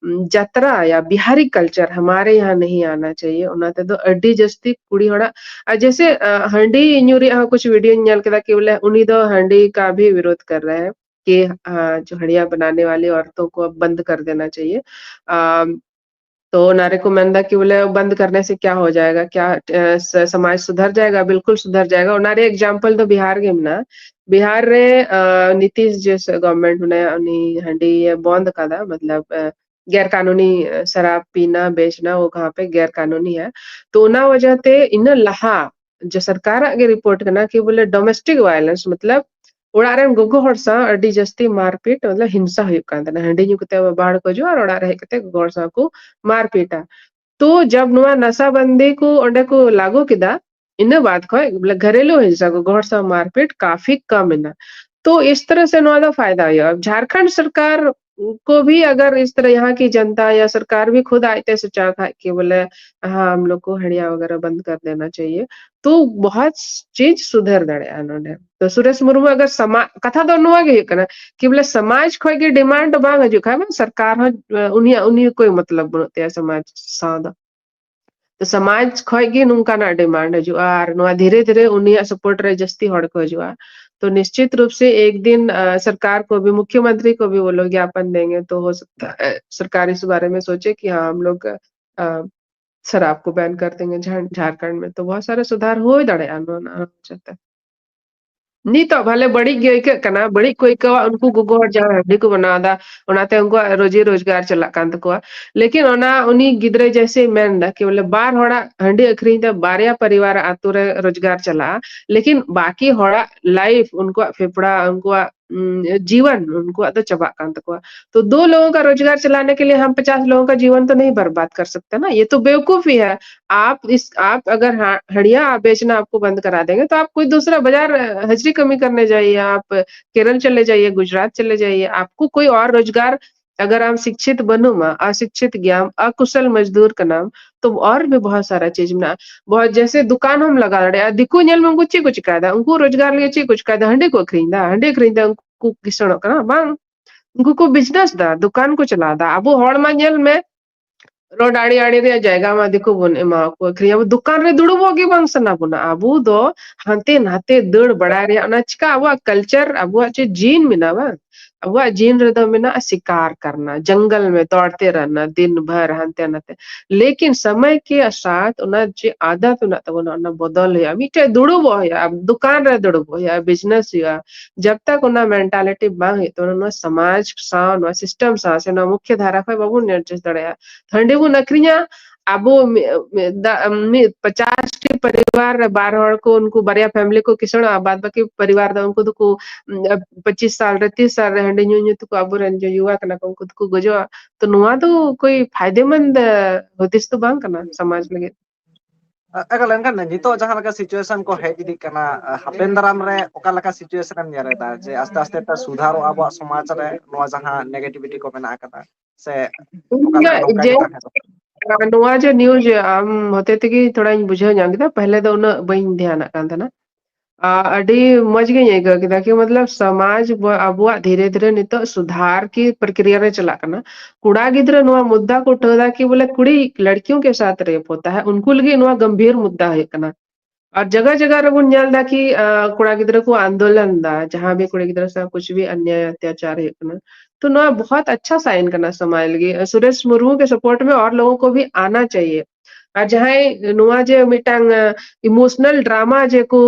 ᱡᱟᱛᱨᱟ ᱭᱟ ᱵᱤᱦᱟᱨᱤ ᱠᱟᱞᱪᱟᱨ ᱦᱢᱟᱨᱮ ᱭᱟᱦᱟᱸ ᱱᱟᱦᱤ ᱟᱱᱟ ᱪᱟᱦᱤᱭᱮ, ᱚᱱᱟ ᱛᱮᱫᱚ ᱟᱹᱰᱤ ᱡᱟᱹᱥᱛᱤ ᱠᱩᱲᱤ ᱦᱚᱲᱟᱜ, ᱟᱨ ᱡᱮᱥᱮ, ᱟ, ᱦᱟᱺᱰᱤ ᱧᱩ ᱨᱮᱭᱟᱜ ᱦᱚᱸ ᱠᱩᱪᱷ ᱵᱷᱤᱰᱤᱭᱳᱧ ᱧᱮᱞ ᱠᱮᱫᱟ ᱠᱤ ᱵᱚᱞᱮ ᱩᱱᱤ ᱫᱚ ᱦᱟᱺᱰᱤ ᱠᱟ ᱵᱷᱤ ᱵᱤᱨᱳᱫᱷ ᱠᱟᱨ ᱨᱟᱦᱟ ᱦᱟᱭ ᱠᱤ, ᱟ, ᱡᱚ ᱦᱟᱺᱰᱤᱭᱟ ᱵᱟᱱᱟᱱᱮ ᱣᱟᱞᱤ ᱚᱣᱨᱛᱚ ᱠᱚ ᱵᱚᱱᱫ ᱠᱟᱨ ᱫᱮᱱᱟ ᱪᱟᱦᱤᱭᱮ᱾ ᱟ, ᱛᱚ ᱚᱱᱟ ᱨᱮᱠᱚ ᱢᱮᱱᱫᱟ ᱠᱤ ᱵᱚᱞᱮ ᱵᱚᱱᱫ ᱠᱟᱨᱱᱮ ᱥᱮ ᱠᱭᱟ ᱦᱳ ᱡᱟᱭᱮᱜᱟ, ᱠᱭᱟ, ᱮ, ᱥ-, ᱥᱚᱢᱟᱡᱽ ᱥᱩᱫᱷᱟᱨ ᱡᱟᱭᱮᱜᱟ? ᱵᱤᱞᱠᱩᱞ ᱥᱩᱫᱷᱟᱨ ᱡᱟᱭᱮᱜᱟ᱾ ᱚᱱᱟ ᱨᱮ ᱮᱠᱡᱟᱢᱯᱚᱞ ᱫᱚ ᱵᱤᱦᱟᱨ ᱜᱮ ᱢᱮᱱᱟᱜᱼᱟ᱾ ᱵᱤᱦᱟᱨ ᱨᱮ, ᱟ, ᱱᱤᱛᱤᱥ ᱡᱮ ᱥ-, ᱜᱚᱵᱷᱨᱱᱢᱮᱱᱴ ᱢᱮᱱᱟᱭᱟ, ᱩᱱᱤ ᱦᱟᱺᱰᱤ ᱮ ᱵᱚᱱᱫ ᱠᱟᱫᱟ, ᱢᱚᱛᱞᱚᱵ, ᱟ, ᱜᱮᱨ ᱠᱟᱱᱩᱱᱤ, ᱟ, ᱥᱟᱨᱟᱵ ᱯᱤᱱᱟ, ᱵᱮᱪᱱᱟ, ᱣᱚ ᱠᱟᱦᱟᱸ ᱯᱮ ᱜᱮᱨ ᱠᱟᱱᱩᱱᱤ ᱦᱟᱭ᱾ ᱛᱚ ᱚᱱᱟ ᱣᱟᱡᱟ ᱛᱮ ᱤᱱᱟᱹ ᱞᱟᱦᱟ ᱡᱮ ᱥᱚᱨᱠᱟᱨᱟᱜ ᱜᱮ ᱨᱤᱯᱳᱨᱴ ᱠᱟᱱᱟ ᱠᱤ ᱵᱚᱞᱮ ᱰᱚᱢᱮᱥᱴᱤᱠ ᱣᱟᱭᱞᱮᱱᱥ, ᱢᱚᱛᱞᱚᱵ ᱚᱲᱟᱜ ᱨᱮᱱ ᱜᱚᱜᱚ ᱦᱚᱲ ᱥᱟᱶ ᱟᱹᱰᱤ ᱡᱟᱹᱥᱛᱤ ᱢᱟᱨᱯᱤᱴ, ᱢᱚᱛᱞᱚᱵ ᱦᱤᱝᱥᱟ ᱦᱩᱭᱩᱜ ᱠᱟᱱ ᱛᱟᱦᱮᱱᱟ᱾ ᱦᱟᱺᱰᱤ ᱧᱩ ᱠᱟᱛᱮ ᱵᱟᱵᱟ ᱦᱚᱲ ᱠᱚ ᱦᱤᱡᱩᱜᱼᱟ ᱟᱨ ᱚᱲᱟᱜ ᱨᱮ ᱦᱮᱡ ᱠᱟᱛᱮ ᱜᱚᱜᱚ ᱦᱚᱲ ᱥᱟᱶ ᱠᱚ ᱢᱟᱨᱯᱤᱴᱟ᱾ ᱛᱚ ᱡᱟᱵ ᱱᱚᱣᱟ ᱱᱟᱥᱟᱵᱟᱱᱫᱤ ᱠᱚ ᱚᱸᱰᱮ ᱠᱚ ᱞᱟᱹᱜᱩ ᱠᱮᱫᱟ, ᱤᱱᱟᱹ ᱵᱟᱫ ᱠᱷᱚᱡ ᱵᱚᱞᱮ ᱜᱷᱟᱨᱮᱞᱩ ᱦᱤᱝᱥᱟ, ᱜᱚᱜᱚ ᱦᱚᱲ ᱥᱟᱶ ᱢᱟᱨᱯᱤᱴ ᱠᱟᱯᱷᱤ ᱠᱚᱢ ᱮᱱᱟ᱾ ᱛᱚ ᱤᱥ ᱛᱚᱨᱦ ᱥᱮ ᱱᱚᱣᱟ ᱫᱚ ᱯᱷᱟᱭᱫᱟ ᱦᱩᱭᱩᱜᱼᱟ᱾ ᱡᱷᱟᱨᱠᱷᱚᱸᱰ ᱥᱚᱨᱠᱟᱨ ᱠᱚ ᱵᱷᱤ ᱟᱜᱟᱨ ᱤᱥ ᱛᱚᱨᱦ ᱭᱟᱦᱟᱸ ᱠᱤ ᱡᱟᱱᱛᱟ ᱭᱟ ᱥᱚᱨᱠᱟᱨ ᱵᱷᱤ ᱠᱷᱩᱫ ᱟᱡᱛᱮ ᱥᱚᱪᱟᱣ ᱠᱷᱟᱡ ᱠᱤ ᱵᱚᱞᱮ हाँ, हम लोग को हड़िया वगैरह बंद कर देना चाहिए, तो बहुत चीज सुधर ᱫᱟᱲᱮᱭᱟᱜᱼᱟ ᱱᱚᱰᱮ᱾ ᱛᱚ ᱥᱩᱨᱮᱥ ᱢᱩᱨᱢᱩ ᱟᱜᱟᱨ ᱥᱟᱢᱟ-, ᱠᱟᱛᱷᱟ ᱫᱚ ᱱᱚᱣᱟ ᱜᱮ ᱦᱩᱭᱩᱜ ᱠᱟᱱᱟ ᱠᱤ ᱵᱚᱞᱮ ᱥᱚᱢᱟᱡᱽ ᱠᱷᱚᱡ ᱜᱮ ᱰᱤᱢᱟᱱᱰ ᱵᱟᱝ ᱦᱤᱡᱩᱜ ᱠᱷᱟᱡ ᱢᱟ ᱥᱚᱨᱠᱟᱨ ᱦᱚᱸ, ᱩᱱᱤᱭᱟᱜ, ᱩᱱᱤ ᱠᱚᱭ ᱢᱚᱛᱞᱚᱵ ᱵᱟᱹᱱᱩᱜ ᱛᱟᱭᱟ ᱥᱚᱢᱟᱡᱽ ᱥᱟᱶ ᱫᱚ᱾ ᱛᱚ ᱥᱚᱢᱟᱡᱽ ᱠᱷᱚᱡ ᱜᱮ ᱱᱚᱝᱠᱟᱱᱟᱜ ᱰᱤᱢᱟᱱᱰ ᱦᱤᱡᱩᱜᱼᱟ ᱟᱨ ᱱᱚᱣᱟ ᱫᱷᱤᱨᱮ ᱫᱷᱤᱨᱮ ᱩᱱᱤᱭᱟᱜ ᱥᱟᱯᱳᱨᱴ ᱨᱮ ᱡᱟᱹᱥᱛᱤ ᱦᱚᱲ ᱠᱚ ᱦᱤᱡᱩᱜᱼᱟ᱾ ᱛᱚ ᱱᱤᱥᱪᱤᱛ ᱨᱩᱯ ᱥᱮ ᱮᱠ ᱫᱤᱱ ᱥᱚᱨᱠᱟᱨ ᱠᱚ ᱵᱷᱤ, ᱢᱩᱠᱷᱭᱚᱢᱚᱱᱛᱨᱤ ᱠᱚ ᱵᱷᱤ ᱵᱚᱞᱚ ᱜᱭᱟᱯᱚᱱ ᱫᱮᱝᱜᱮ ᱛᱚ ᱦᱚ ᱥᱚᱠᱛᱟ ᱦᱮ ᱥᱚᱨᱠᱟᱨ ᱤᱥ ᱵᱟᱨᱮ ᱢᱮ ᱥᱚᱪᱮ ᱠᱤ ᱦᱟᱸ ᱦᱟᱢ ᱞᱳᱜ ᱥᱚᱨᱟᱵ ᱠᱚ ᱵᱮᱱ ᱠᱟᱨ ᱫᱮᱝᱜᱮ ᱡᱷᱟᱨᱠᱷᱚᱸᱰ ᱢᱮ ᱛᱚ ᱵᱚᱦᱩᱛ ᱥᱟᱨᱟ ᱥᱩᱫᱷᱟᱨ ᱦᱩᱭ ᱫᱟᱲᱮᱭᱟᱜᱼᱟ ᱱᱚᱣᱟ ᱪᱮᱛᱟ᱾ ᱱᱤᱛᱚᱜ ᱵᱷᱟᱞᱮ ᱵᱟᱹᱲᱤᱡ ᱜᱮ ᱟᱹᱭᱠᱟᱹᱜ ᱠᱟᱱᱟ, ᱵᱟᱹᱲᱤᱡ ᱠᱚ ᱟᱹᱭᱠᱟᱹᱣᱟ ᱩᱱᱠᱩ ᱜᱚᱜᱚ ᱦᱚᱲ ᱡᱟᱦᱟᱸ ᱦᱟᱺᱰᱤ ᱠᱚ ᱵᱮᱱᱟᱣ ᱮᱫᱟ, ᱚᱱᱟᱛᱮ ᱩᱱᱠᱩᱣᱟᱜ ᱨᱳᱡᱤ ᱨᱳᱡᱽᱜᱟᱨ ᱪᱟᱞᱟᱜ ᱠᱟᱱ ᱛᱟᱠᱚᱣᱟ᱾ ᱞᱮᱠᱤᱱ ᱚᱱᱟ ᱩᱱᱤ ᱜᱤᱫᱽᱨᱟᱹ ᱡᱮᱭᱥᱮ ᱢᱮᱱ ᱮᱫᱟ ᱠᱤ ᱵᱚᱞᱮ ᱵᱟᱨ ᱦᱚᱲᱟᱜ ᱦᱟᱺᱰᱤ ᱟᱹᱠᱷᱨᱤᱧ ᱛᱮ ᱵᱟᱨᱭᱟ ᱯᱚᱨᱤᱵᱟᱨ ᱟᱛᱳ ᱨᱮ ᱨᱳᱡᱽᱜᱟᱨ ᱪᱟᱞᱟᱜᱼᱟ, ᱞᱮᱠᱤᱱ ᱵᱟᱠᱤ ᱦᱚᱲᱟᱜ ᱞᱟᱭᱤᱯᱷ, ᱩᱱᱠᱩᱣᱟᱜ ᱯᱷᱮᱯᱲᱟ, ᱩᱱᱠᱩᱣᱟᱜ ᱩᱢ, ᱡᱤᱣᱚᱱ ᱩᱱᱠᱩᱣᱟᱜ ᱫᱚ ᱪᱟᱵᱟᱜ ᱠᱟᱱ ᱛᱟᱠᱚᱣᱟ᱾ तो दो लोगों का रोजगार चलाने के लिए हम पचास लोगों का जीवन तो नहीं बर्बाद कर सकते ना, ये तो बेवकूफी है। आप इस, आप अगर हा-, हड़िया आप बेचना आपको बंद करा देंगे तो आप कोई दूसरा बाजार, अ, हजरी कमी करने जाइए, आप केरल चले जाइए, गुजरात चले जाइए, आपको कोई और रोजगार, अगर हम शिक्षित बनूमा, अशिक्षित गयाम, अकुशल मजदूर का नाम, तो और भी बहुत सारा चीज में बहुत जैसे दुकान हम लगा रहे हैं, दिक्कू ᱧᱮᱞ ᱢᱮ ᱩᱱᱠᱩ ᱪᱮᱫ ᱠᱚ ᱪᱤᱠᱟᱭᱮᱫᱟ, ᱩᱱᱠᱩ ᱨᱳᱡᱽᱜᱟᱨ ᱞᱟᱹᱜᱤᱫ ᱪᱮᱫ ᱠᱚ ᱪᱤᱠᱟᱭᱮᱫᱟ, ᱦᱟᱺᱰᱤ ᱠᱚ ᱟᱹᱠᱷᱨᱤᱧ ᱮᱫᱟ, ᱦᱟᱺᱰᱤ ᱟᱹᱠᱷᱨᱤᱧ ᱛᱮ ᱩᱱᱠᱩ ᱠᱚ ᱠᱤᱥᱟᱹᱬᱚᱜ ᱠᱟᱱᱟ, ᱵᱟᱝ, ᱩᱱᱠᱩ ᱠᱚ ᱵᱤᱡᱽᱱᱮᱥ ᱫᱟ, ᱫᱚᱠᱟᱱ ᱠᱚ ᱪᱟᱞᱟᱣ ᱫᱟ᱾ ᱟᱵᱚ ᱦᱚᱲ ᱢᱟ ᱧᱮᱞ ᱢᱮ, ᱨᱳᱰ ᱟᱲᱮ ᱟᱲᱮ ᱨᱮᱭᱟᱜ ᱡᱟᱭᱜᱟ ᱢᱟ ᱫᱤᱠᱩ ᱵᱚᱱ ᱮᱢᱟ ᱠᱚ ᱟᱹᱠᱷᱨᱤᱧ, ᱟᱵᱚ ᱫᱚᱠᱟᱱ ᱨᱮ ᱫᱩᱲᱩᱵᱚᱜ ᱜᱮ ᱵᱟᱝ ᱥᱟᱱᱟ ᱵᱚᱱᱟ᱾ ᱟᱵᱚ ᱫᱚ ᱦᱟᱱᱛᱮ ᱱᱟᱛᱮ ᱫᱟᱹᱲ ᱵᱟᱲᱟᱭ ᱨᱮᱭᱟᱜ ᱚᱱᱟ ᱪᱤᱠᱟ ᱟᱵᱚᱣᱟᱜ ᱠᱟᱞᱪᱟᱨ, ᱟᱵᱚᱣᱟᱜ ᱪᱮᱫ ᱡᱤᱱ ᱢᱮᱱᱟᱜᱼᱟ ᱵᱟᱝ, ᱟᱵᱚᱣᱟᱜ ᱡᱤᱱ ᱨᱮᱫᱚ ᱢᱮᱱᱟᱜᱼᱟ ᱥᱤᱠᱟᱨ ᱠᱟᱨᱱᱟ, ᱡᱚᱝᱜᱚᱞ ᱢᱮ ᱫᱚᱲᱛᱮ ᱨᱟᱦᱱᱟ ᱫᱤᱱ ᱵᱷᱟᱨ ᱦᱟᱱᱛᱮ ᱱᱟᱛᱮ᱾ ᱞᱮᱠᱤᱱ ᱥᱚᱢᱚᱭ ᱠᱮ ᱥᱟᱛᱷ ᱚᱱᱟ ᱪᱮᱫ ᱟᱫᱟᱛ ᱢᱮᱱᱟᱜ ᱛᱟᱵᱚᱱᱟ ᱚᱱᱟ ᱵᱚᱫᱚᱞ ᱦᱩᱭᱩᱜᱼᱟ, ᱢᱤᱫᱴᱮᱡ ᱫᱩᱲᱩᱵᱚᱜ ᱦᱩᱭᱩᱜᱼᱟ, ᱫᱚᱠᱟᱱ ᱨᱮ ᱫᱩᱲᱩᱵᱚᱜ ᱦᱩᱭᱩᱜᱼᱟ, ᱵᱤᱡᱽᱱᱮᱥ ᱦᱩᱭᱩᱜᱼᱟ᱾ ᱡᱟᱵ ᱛᱟᱠ ᱚᱱᱟ ᱢᱮᱱᱴᱟᱞᱤᱴᱤ ᱵᱟᱝ ᱦᱩᱭᱩᱜ ᱛᱟᱵᱚᱱᱟ, ᱱᱚᱣᱟ ᱥᱚᱢᱟᱡᱽ ᱥᱟᱶ, ᱱᱚᱣᱟ ᱥᱤᱥᱴᱮᱢ ᱥᱟᱶ ᱥᱮ ᱱᱚᱣᱟ ᱢᱩᱠᱷᱭᱚ ᱫᱷᱟᱨᱟ ᱠᱷᱚᱱ ᱵᱟᱵᱚᱱ ᱮᱰᱡᱟᱥᱴ ᱫᱟᱲᱮᱭᱟᱜᱼᱟ᱾ ᱦᱟᱺᱰᱤ ᱵᱚᱱ ᱟᱹᱠᱷᱨᱤᱧᱟ, ᱟᱵᱚ ᱢᱤ-, ᱢᱤ-, ᱫᱟ-, ᱢᱤᱫ ᱯᱚᱪᱟᱥ ᱴᱤ ᱯᱚᱨᱤᱵᱟᱨ ᱨᱮ ᱵᱟᱨ ᱦᱚᱲ ᱠᱚ, ᱩᱱᱠᱩ ᱵᱟᱨᱭᱟ ᱯᱷᱮᱢᱤᱞᱤ ᱠᱚ ᱠᱤᱥᱟᱹᱬᱚᱜᱼᱟ, ᱵᱟᱫ ᱵᱟᱹᱠᱤ ᱯᱚᱨᱤᱵᱟᱨ ᱫᱚ ᱩᱱᱠᱩ ᱫᱚᱠᱚ, ᱩᱢ, ᱯᱚᱸᱪᱤᱥ ᱥᱟᱞ ᱨᱮ, ᱛᱤᱥ ᱥᱟᱞ ᱨᱮ ᱦᱟᱺᱰᱤ ᱧᱩ ᱧᱩ ᱛᱮᱠᱚ ᱟᱵᱚᱨᱮᱱ ᱡᱮ ᱭᱩᱣᱟ ᱠᱟᱱᱟ ᱠᱚ, ᱩᱱᱠᱩ ᱫᱚᱠᱚ ᱜᱚᱡᱚᱜᱼᱟ᱾ ᱛᱚ ᱱᱚᱣᱟ ᱫᱚ ᱠᱳᱭ ᱯᱷᱟᱭᱫᱮᱢᱚᱱᱫ ᱦᱩᱫᱤᱥ ᱫᱚ ᱵᱟᱝ ᱠᱟᱱᱟ ᱥᱚᱢᱟᱡᱽ ᱞᱟᱹᱜᱤᱫ᱾ ᱮᱠᱟᱞ, ᱮᱱᱠᱷᱟᱱ ᱱᱤᱛᱚᱜ ᱡᱟᱦᱟᱸ ᱞᱮᱠᱟ situation ᱠᱚ ᱦᱮᱡ ᱤᱫᱤᱜ ᱠᱟᱱᱟ, ᱦᱟᱯᱮᱱ ᱫᱟᱨᱟᱢ ᱨᱮ ᱚᱠᱟ ᱞᱮᱠᱟ situation ᱮᱢ ᱧᱮᱞ ᱮᱫᱟ ᱡᱮ ᱟᱥᱛᱮ ᱟᱥᱛᱮ ᱛᱮ ᱥᱩᱫᱷᱟᱨᱚᱜᱼᱟ ᱟᱵᱚᱣᱟᱜ ᱥᱚᱢᱟᱡᱽ ᱨᱮ ᱱᱚᱣᱟ ᱡᱟᱦᱟᱸ negativity ᱠᱚ ᱢᱮᱱᱟᱜ ᱟᱠᱟᱫᱟ, ᱥᱮ ᱚᱠᱟ ᱞᱮᱠᱟ ᱱᱚᱝᱠᱟ ᱜᱮ ᱛᱟᱦᱮᱸ ᱫᱚ? ᱱᱚᱣᱟ ᱡᱮ news ᱟᱢ ᱦᱚᱛᱮ ᱛᱮᱜᱮ ᱛᱷᱚᱲᱟᱧ ᱵᱩᱡᱷᱟᱹᱣ ᱧᱟᱢ ᱠᱮᱫᱟ, ᱯᱮᱦᱞᱮ ᱫᱚ ᱩᱱᱟᱹᱜ ᱵᱟᱹᱧ ᱫᱷᱮᱭᱟᱱᱟᱜ ᱠᱟᱱ ᱛᱟᱦᱮᱱᱟ᱾ ᱟᱹᱰᱤ ᱢᱚᱡᱽ ᱜᱤᱧ ᱟᱹᱭᱠᱟᱹᱣ ᱠᱮᱫᱟ ᱠᱤ ᱢᱚᱛᱞᱚᱵ ᱥᱚᱢᱟᱡᱽ ᱟᱵᱚᱣᱟᱜ ᱫᱷᱤᱨᱮ ᱫᱷᱤᱨᱮ ᱱᱤᱛᱚᱜ ᱥᱩᱫᱷᱟᱨ ᱠᱤ ᱯᱨᱚᱠᱨᱤᱭᱟ ᱨᱮ ᱪᱟᱞᱟᱜ ᱠᱟᱱᱟ᱾ ᱠᱚᱲᱟ ᱜᱤᱫᱽᱨᱟᱹ ᱱᱚᱣᱟ ᱢᱩᱫᱽᱫᱟ ᱠᱚ ᱩᱴᱷᱟᱹᱣ ᱮᱫᱟ ᱠᱤ ᱵᱚᱞᱮ ᱠᱩᱲᱤ ᱞᱟᱲᱠᱤᱭᱚ ᱠᱮ ᱥᱟᱛᱷ ᱨᱮᱯ ᱦᱳᱛᱟ ᱦᱟᱭ, ᱩᱱᱠᱩ ᱞᱟᱹᱜᱤᱫ ᱱᱚᱣᱟ ᱜᱟᱢᱵᱷᱤᱨ ᱢᱩᱫᱽᱫᱟ ᱦᱩᱭᱩᱜ ᱠᱟᱱᱟ᱾ ᱟᱨ ᱡᱟᱭᱜᱟ ᱡᱟᱭᱜᱟ ᱨᱮᱵᱚᱱ ᱧᱮᱞ ᱮᱫᱟ ᱠᱤ ᱠᱚᱲᱟ ᱜᱤᱫᱽᱨᱟᱹ ᱠᱚ ᱟᱱᱫᱳᱞᱚᱱ ᱮᱫᱟ, ᱡᱟᱦᱟᱸ ᱵᱷᱤ ᱠᱩᱲᱤ ᱜᱤᱫᱽᱨᱟᱹ ᱥᱟᱶ ᱠᱩᱪ ᱵᱷᱤ ᱚᱱᱱᱭᱟᱭ ᱚᱛᱛᱟᱪᱟᱨ ᱦᱩᱭᱩᱜ ᱠᱟᱱᱟ᱾ ᱛᱚ ᱱᱚᱣᱟ ᱵᱚᱦᱩᱛ ᱟᱪᱪᱷᱟ ᱥᱟᱭᱤᱱ ᱠᱟᱱᱟ ᱥᱚᱢᱟᱡᱽ ᱞᱟᱹᱜᱤᱫ᱾ ᱥᱩᱨᱮᱥ ᱢᱩᱨᱢᱩ ᱠᱮ ᱥᱟᱯᱳᱨᱴ ᱢᱮ ᱟᱨ ᱞᱳᱜᱳ ᱠᱚ ᱵᱷᱤ ᱟᱱᱟ ᱪᱟᱦᱤᱭᱮ᱾ ᱟᱨ ᱡᱟᱦᱟᱸᱭ ᱱᱚᱣᱟ ᱡᱮ ᱢᱤᱫᱴᱟᱝ ᱤᱢᱳᱥᱚᱱᱟᱞ ᱰᱨᱟᱢᱟ ᱡᱮ ᱠᱚ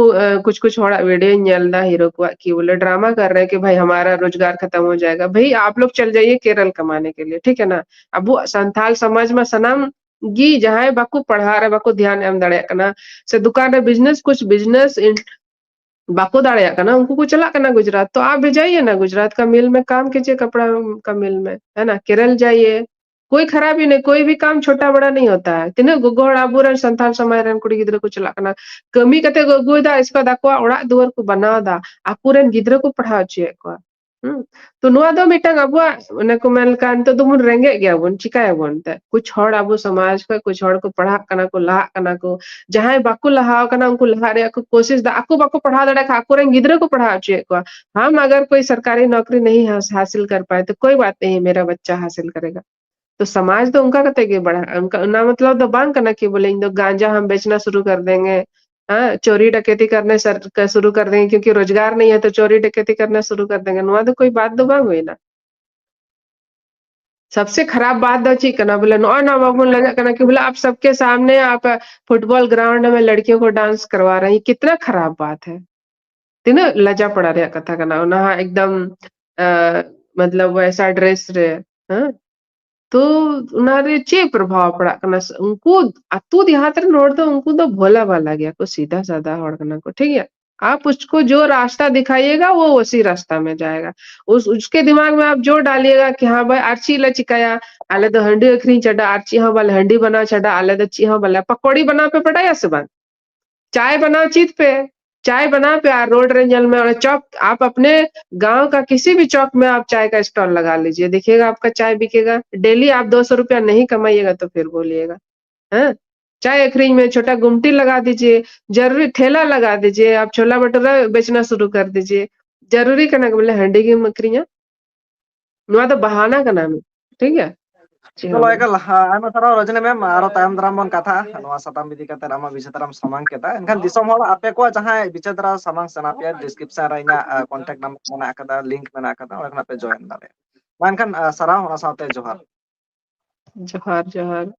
ᱠᱩᱪ ᱠᱩᱪ ᱦᱚᱲᱟᱜ ᱵᱷᱤᱰᱤᱭᱳᱧ ᱧᱮᱞ ᱮᱫᱟ, ᱦᱤᱨᱳ ᱠᱚᱣᱟᱜ ᱠᱤ ᱵᱚᱞᱮ ᱰᱨᱟᱢᱟ ᱠᱟᱨ ᱨᱮ ᱠᱤ ᱵᱷᱟᱭ ᱦᱟᱢᱟᱨᱟ ᱨᱳᱡᱽᱜᱟᱨ ᱠᱷᱟᱛᱟᱢ ᱦᱳ ᱡᱟᱭᱮᱜᱟ, ᱵᱷᱟᱭ ᱟᱯ ᱞᱳᱜ ᱪᱟᱞ ᱡᱟᱭᱮ ᱠᱮᱨᱚᱞ ᱠᱟᱢᱟᱱᱮ ᱠᱮ ᱞᱤᱭᱮ, ᱴᱷᱤᱠ ᱦᱮ ᱱᱟ? ᱟᱵᱚᱣᱟᱜ ᱥᱟᱱᱛᱟᱞ ᱥᱚᱢᱟᱡᱽ ᱢᱟ ᱥᱟᱱᱟᱢ ᱜᱤ ᱡᱟᱦᱟᱸᱭ ᱵᱟᱠᱚ ᱯᱟᱲᱦᱟᱜ ᱨᱮ ᱵᱟᱠᱚ ᱫᱷᱮᱭᱟᱱ ᱮᱢ ᱫᱟᱲᱮᱭᱟᱜ ᱠᱟᱱᱟ, ᱥᱮ ᱫᱩᱠᱟᱱ ᱨᱮ ᱵᱤᱡᱽᱱᱮᱥ, ᱠᱩᱪ ᱵᱤᱡᱽᱱᱮᱥ ᱵᱟᱠᱚ ᱫᱟᱲᱮᱭᱟᱜ ᱠᱟᱱᱟ, ᱩᱱᱠᱩ ᱠᱚ ᱪᱟᱞᱟᱜ ᱠᱟᱱᱟ ᱜᱩᱡᱽᱨᱟᱴ᱾ ᱛᱚ ᱟᱯ ᱵᱷᱮᱡᱟᱭᱮ ᱱᱟ ᱜᱩᱡᱽᱨᱟᱴ ᱠᱟ ᱢᱤᱞ ᱢᱮ ᱠᱟᱢ ᱠᱤᱡᱤᱭᱮ, ᱠᱟᱯᱲᱟ ᱠᱟ ᱢᱤᱞ ᱢᱮ, ᱦᱮ ᱱᱟ, ᱠᱮᱨᱚᱞ ᱡᱟᱭᱮ᱾ ᱠᱳᱭ ᱠᱷᱟᱨᱟᱯ ᱦᱤ ᱱᱟᱦᱤ, ᱠᱳᱭ ᱵᱷᱤ ᱠᱟᱢ ᱪᱷᱳᱴᱟ ᱵᱟᱲᱟ ᱱᱟᱦᱤ ᱦᱳᱛᱟ ᱦᱟᱭ᱾ ᱛᱤᱱᱟᱹᱜ ᱜᱚᱜᱚ ᱦᱚᱲ ᱟᱵᱚᱨᱮᱱ ᱥᱟᱱᱛᱟᱲ ᱥᱚᱢᱟᱡᱽ ᱨᱮᱱ ᱠᱩᱲᱤ ᱜᱤᱫᱽᱨᱟᱹ ᱠᱚ ᱪᱟᱞᱟᱜ ᱠᱟᱱᱟ, ᱠᱟᱹᱢᱤ ᱠᱟᱛᱮ ᱠᱚ ᱟᱹᱜᱩᱭᱮᱫᱟ, ᱤᱥᱠᱮ ᱵᱟᱫ ᱟᱠᱚᱣᱟᱜ ᱚᱲᱟᱜ ᱫᱩᱣᱟᱹᱨ ᱠᱚ ᱵᱮᱱᱟᱣ ᱮᱫᱟ, ᱟᱠᱚᱨᱮᱱ ᱜᱤᱫᱽᱨᱟᱹ ᱠᱚ ᱯᱟᱲᱦᱟᱣ ᱦᱚᱪᱚᱭᱮᱫ ᱠᱚᱣᱟ᱾ ᱦᱩᱸ᱾ ᱛᱚ ᱱᱚᱣᱟ ᱫᱚ ᱢᱤᱫᱴᱟᱝ ᱟᱵᱚᱣᱟᱜ, ᱚᱱᱮ ᱠᱚ ᱢᱮᱱ ᱞᱮᱠᱟ, ᱱᱤᱛᱚᱜ ᱫᱚᱵᱚᱱ ᱨᱮᱸᱜᱮᱡ ᱜᱮᱭᱟᱵᱚᱱ, ᱪᱤᱠᱟᱭᱟᱵᱚᱱ ᱮᱱᱛᱮ? ᱠᱩᱪ ᱦᱚᱲ ᱟᱵᱚ ᱥᱚᱢᱟᱡᱽ ᱠᱷᱚᱱ ᱠᱩᱪ ᱦᱚᱲ ᱠᱚ ᱯᱟᱲᱦᱟᱜ ᱠᱟᱱᱟ ᱠᱚ, ᱞᱟᱦᱟᱜ ᱠᱟᱱᱟ ᱠᱚ, ᱡᱟᱦᱟᱸᱭ ᱵᱟᱠᱚ ᱞᱟᱦᱟ ᱟᱠᱟᱱᱟ ᱩᱱᱠᱩ ᱞᱟᱦᱟᱜ ᱨᱮᱭᱟᱜ ᱠᱚ ᱠᱳᱥᱤᱥ ᱫᱟ, ᱟᱠᱚ ᱵᱟᱠᱚ ᱯᱟᱲᱦᱟᱣ ᱫᱟᱲᱮᱭᱟᱜ ᱠᱷᱟᱱ ᱟᱠᱚᱨᱮᱱ ᱜᱤᱫᱽᱨᱟᱹ ᱠᱚ ᱯᱟᱲᱦᱟᱣ ᱦᱚᱪᱚᱭᱮᱫ ᱠᱚᱣᱟ᱾ ᱦᱟᱢ ᱟᱜᱟᱨ ᱠᱳᱭ ᱥᱚᱨᱠᱟᱨᱤ ᱱᱚᱠᱨᱤ ᱱᱟᱦᱤ ᱦᱟᱥ-, ᱦᱟᱥᱤᱞ ᱠᱟᱨ ᱯᱟᱭᱮ ᱛᱚ ᱠᱳᱭ ᱵᱟᱛ ᱱᱟᱦᱤ, ᱢᱮᱨᱟ ᱵᱟᱪᱪᱟ ᱦᱟᱥᱤᱞ ᱠᱟᱨᱮᱜᱟ᱾ ᱛᱚ ᱥᱚᱢᱟᱡᱽ ᱫᱚ ᱚᱱᱠᱟ ᱠᱟᱛᱮ ᱜᱮ ᱵᱟᱲᱦᱟᱜᱼᱟ᱾ ᱚᱱᱠᱟ, ᱚᱱᱟ ᱢᱚᱛᱞᱚᱵ ᱫᱚ ᱵᱟᱝ ᱠᱟᱱᱟ ᱠᱤ ᱵᱚᱞᱮ ᱤᱧ ᱫᱚ ᱜᱟᱸᱡᱟ ᱦᱟᱢ ᱵᱮᱪᱱᱟ ᱥᱩᱨᱩ ᱠᱟᱨ ᱫᱮᱝᱜᱮ, ᱦᱮᱸ, ᱪᱳᱨᱤ ᱰᱟᱠᱮᱛᱤ ᱠᱟᱨᱱᱮ ᱥᱟᱨ-, ᱠᱟ-, ᱥᱩᱨᱩ ᱠᱟᱨ ᱫᱮᱝᱜᱮ, ᱠᱤᱭᱩᱸᱠᱤ ᱨᱳᱡᱽᱜᱟᱨ ᱱᱟᱦᱤ ᱦᱟᱭ ᱛᱚ ᱪᱳᱨᱤ ᱰᱟᱠᱮᱛᱤ ᱠᱟᱨᱱᱮ ᱥᱩᱨᱩ ᱠᱟᱨ ᱫᱮᱝᱜᱮ᱾ ᱱᱚᱣᱟ ᱫᱚ ᱠᱳᱭ ᱵᱟᱛ ᱫᱚ ᱵᱟᱝ ᱦᱩᱭᱱᱟ᱾ ᱥᱚᱵᱥᱮ ᱠᱷᱟᱨᱟᱯ ᱵᱟᱛ ᱫᱚ ᱪᱮᱫ ᱠᱟᱱᱟ ᱵᱚᱞᱮ, ᱱᱚᱜᱼᱚᱭ ᱱᱚᱣᱟ ᱵᱟᱵᱚᱱ ᱞᱟᱡᱟᱜ ᱠᱟᱱᱟ ᱠᱤ ᱵᱚᱞᱮ ᱟᱯ ᱥᱚᱵᱠᱮ ᱥᱟᱢᱱᱮ ᱟᱯ ᱯᱷᱩᱴᱵᱚᱞ ᱜᱨᱟᱣᱩᱱᱰ ᱢᱮ ᱞᱟᱲᱠᱤᱭᱚ ᱠᱚ ᱰᱟᱱᱥ ᱠᱟᱨᱣᱟ ᱨᱟᱦᱮ ᱦᱮᱸ, ᱠᱤᱛᱱᱟ ᱠᱷᱟᱨᱟᱯ ᱵᱟᱛ ᱦᱟᱭ᱾ ᱛᱤᱱᱟᱹᱜ ᱞᱟᱡᱟ ᱯᱟᱲᱟ ᱨᱮᱭᱟᱜ ᱠᱟᱛᱷᱟ ᱠᱟᱱᱟ ᱚᱱᱟ ᱦᱟᱸᱜ, ᱮᱠᱫᱚᱢ, ᱟ, ᱢᱚᱛᱞᱚᱵ ᱣᱮᱥᱟ ᱰᱨᱮᱥ ᱨᱮ, ᱦᱮᱸ? ᱛᱚ ᱚᱱᱟ ᱨᱮ ᱪᱮᱫ ᱯᱨᱚᱵᱷᱟᱵ ᱯᱟᱲᱟᱜ ᱠᱟᱱᱟ? ᱥ-, ᱩᱱᱠᱩ ᱟᱹᱛᱩ ᱫᱮᱦᱟᱛ ᱨᱮᱱ ᱦᱚᱲ ᱫᱚ, ᱩᱱᱠᱩ ᱫᱚ ᱵᱷᱳᱞᱟ ᱵᱷᱟᱞᱟ ᱜᱮᱭᱟ ᱠᱚ, ᱥᱤᱫᱷᱟ ᱥᱟᱫᱟ ᱦᱚᱲ ᱠᱟᱱᱟ ᱠᱚ, ᱴᱷᱤᱠ ᱜᱮᱭᱟ? आप उसको जो रास्ता दिखाइएगा, वो उसी रास्ता में जाएगा। उस, उसके दिमाग में आप जो डालिएगा कि हाँ भाई, ᱟᱨ ᱪᱮᱫ ᱞᱮ ᱪᱤᱠᱟᱭᱟ, ᱟᱞᱮ ᱫᱚ ᱦᱟᱺᱰᱤ ᱟᱹᱠᱷᱨᱤᱧ ᱪᱷᱟᱰᱟ ᱟᱨ ᱪᱮᱫ ᱦᱚᱸ ᱵᱟᱞᱮ, ᱦᱟᱺᱰᱤ ᱵᱮᱱᱟᱣ ᱪᱷᱟᱰᱟ ᱟᱞᱮ ᱫᱚ ᱪᱮᱫ ᱦᱚᱸ ᱵᱟᱞᱮ, ᱯᱟᱠᱚᱲᱤ ᱵᱮᱱᱟᱣ ᱯᱮ ᱵᱟᱰᱟᱭᱟ ᱥᱮ ᱵᱟᱝ? चाय बनाओ, ᱪᱮᱫ ᱯᱮ, चाय ᱵᱮᱱᱟᱣ ᱯᱮ ᱟᱨ ᱨᱳᱰ ᱨᱮ ᱧᱮᱞ ᱢᱮ, ᱚᱱᱟ ᱪᱚᱠ, आप अपने गांव का किसी भी चौक में आप चाय का स्टॉल लगा लीजिए, देखिएगा आपका चाय बिकेगा। डेली आप दो सौ रुपया नहीं कमाइएगा तो फिर बोलिएगा, हैं? चाय ᱟᱹᱠᱷᱨᱤᱧ ᱢᱮ, छोटा गुमटी लगा दीजिए, जरूरी ठेला लगा दीजिए, आप छोला भटूरा बेचना शुरू कर दीजिए। ᱡᱟᱹᱨᱩᱨᱤ ᱠᱟᱱᱟ ᱵᱚᱞᱮ ᱦᱟᱺᱰᱤ ᱜᱮᱢ ᱟᱹᱠᱷᱨᱤᱧᱟ? ᱱᱚᱣᱟ ᱫᱚ ᱵᱟᱦᱟᱱᱟ ᱠᱟᱱᱟ, ᱴᱷᱤᱠ ᱜᱮᱭᱟ? ᱪᱮᱫ ᱦᱚᱸ ᱪᱚᱞᱚ ᱵᱟᱝ᱾ ᱮᱠᱟᱞ, ᱦᱮᱸ, ᱟᱭᱢᱟ ᱥᱟᱨᱦᱟᱣ ᱨᱚᱡᱱᱤ ᱢᱮᱢ᱾ ᱟᱨᱚ ᱛᱟᱭᱚᱢ ᱫᱟᱨᱟᱢ ᱵᱚᱱ ᱠᱟᱛᱷᱟᱜᱼᱟ ᱱᱚᱣᱟ ᱥᱟᱛᱟᱢ ᱤᱫᱤ ᱠᱟᱛᱮ, ᱟᱢᱟᱜ ᱵᱤᱪᱟᱹᱨ ᱫᱟᱨᱟᱢ ᱥᱟᱢᱟᱝ ᱠᱮᱫᱟ᱾ ᱮᱱᱠᱷᱟᱱ ᱫᱤᱥᱚᱢ ᱦᱚᱲ, ᱟᱯᱮ ᱠᱚᱣᱟᱜ ᱡᱟᱦᱟᱸᱭ ᱵᱤᱪᱟᱹᱨ ᱫᱟᱨᱟ ᱥᱟᱢᱟᱝ ᱥᱟᱱᱟ ᱯᱮᱭᱟ, description ᱨᱮ ᱤᱧᱟᱹᱜ contact number ᱢᱮᱱᱟᱜ ᱟᱠᱟᱫᱟ, link ᱢᱮᱱᱟᱜ ᱟᱠᱟᱫᱟ, ᱚᱸᱰᱮ ᱠᱷᱚᱱᱟᱜ ᱯᱮ join ᱫᱟᱲᱮᱭᱟᱜᱼᱟ᱾ ᱢᱟ ᱮᱱᱠᱷᱟᱱ ᱥᱟᱨᱦᱟᱣ, ᱚᱱᱟ ᱥᱟᱶᱛᱮ ᱡᱚᱦᱟᱨ᱾ ᱡᱚᱦᱟᱨ, ᱡᱚᱦᱟᱨ᱾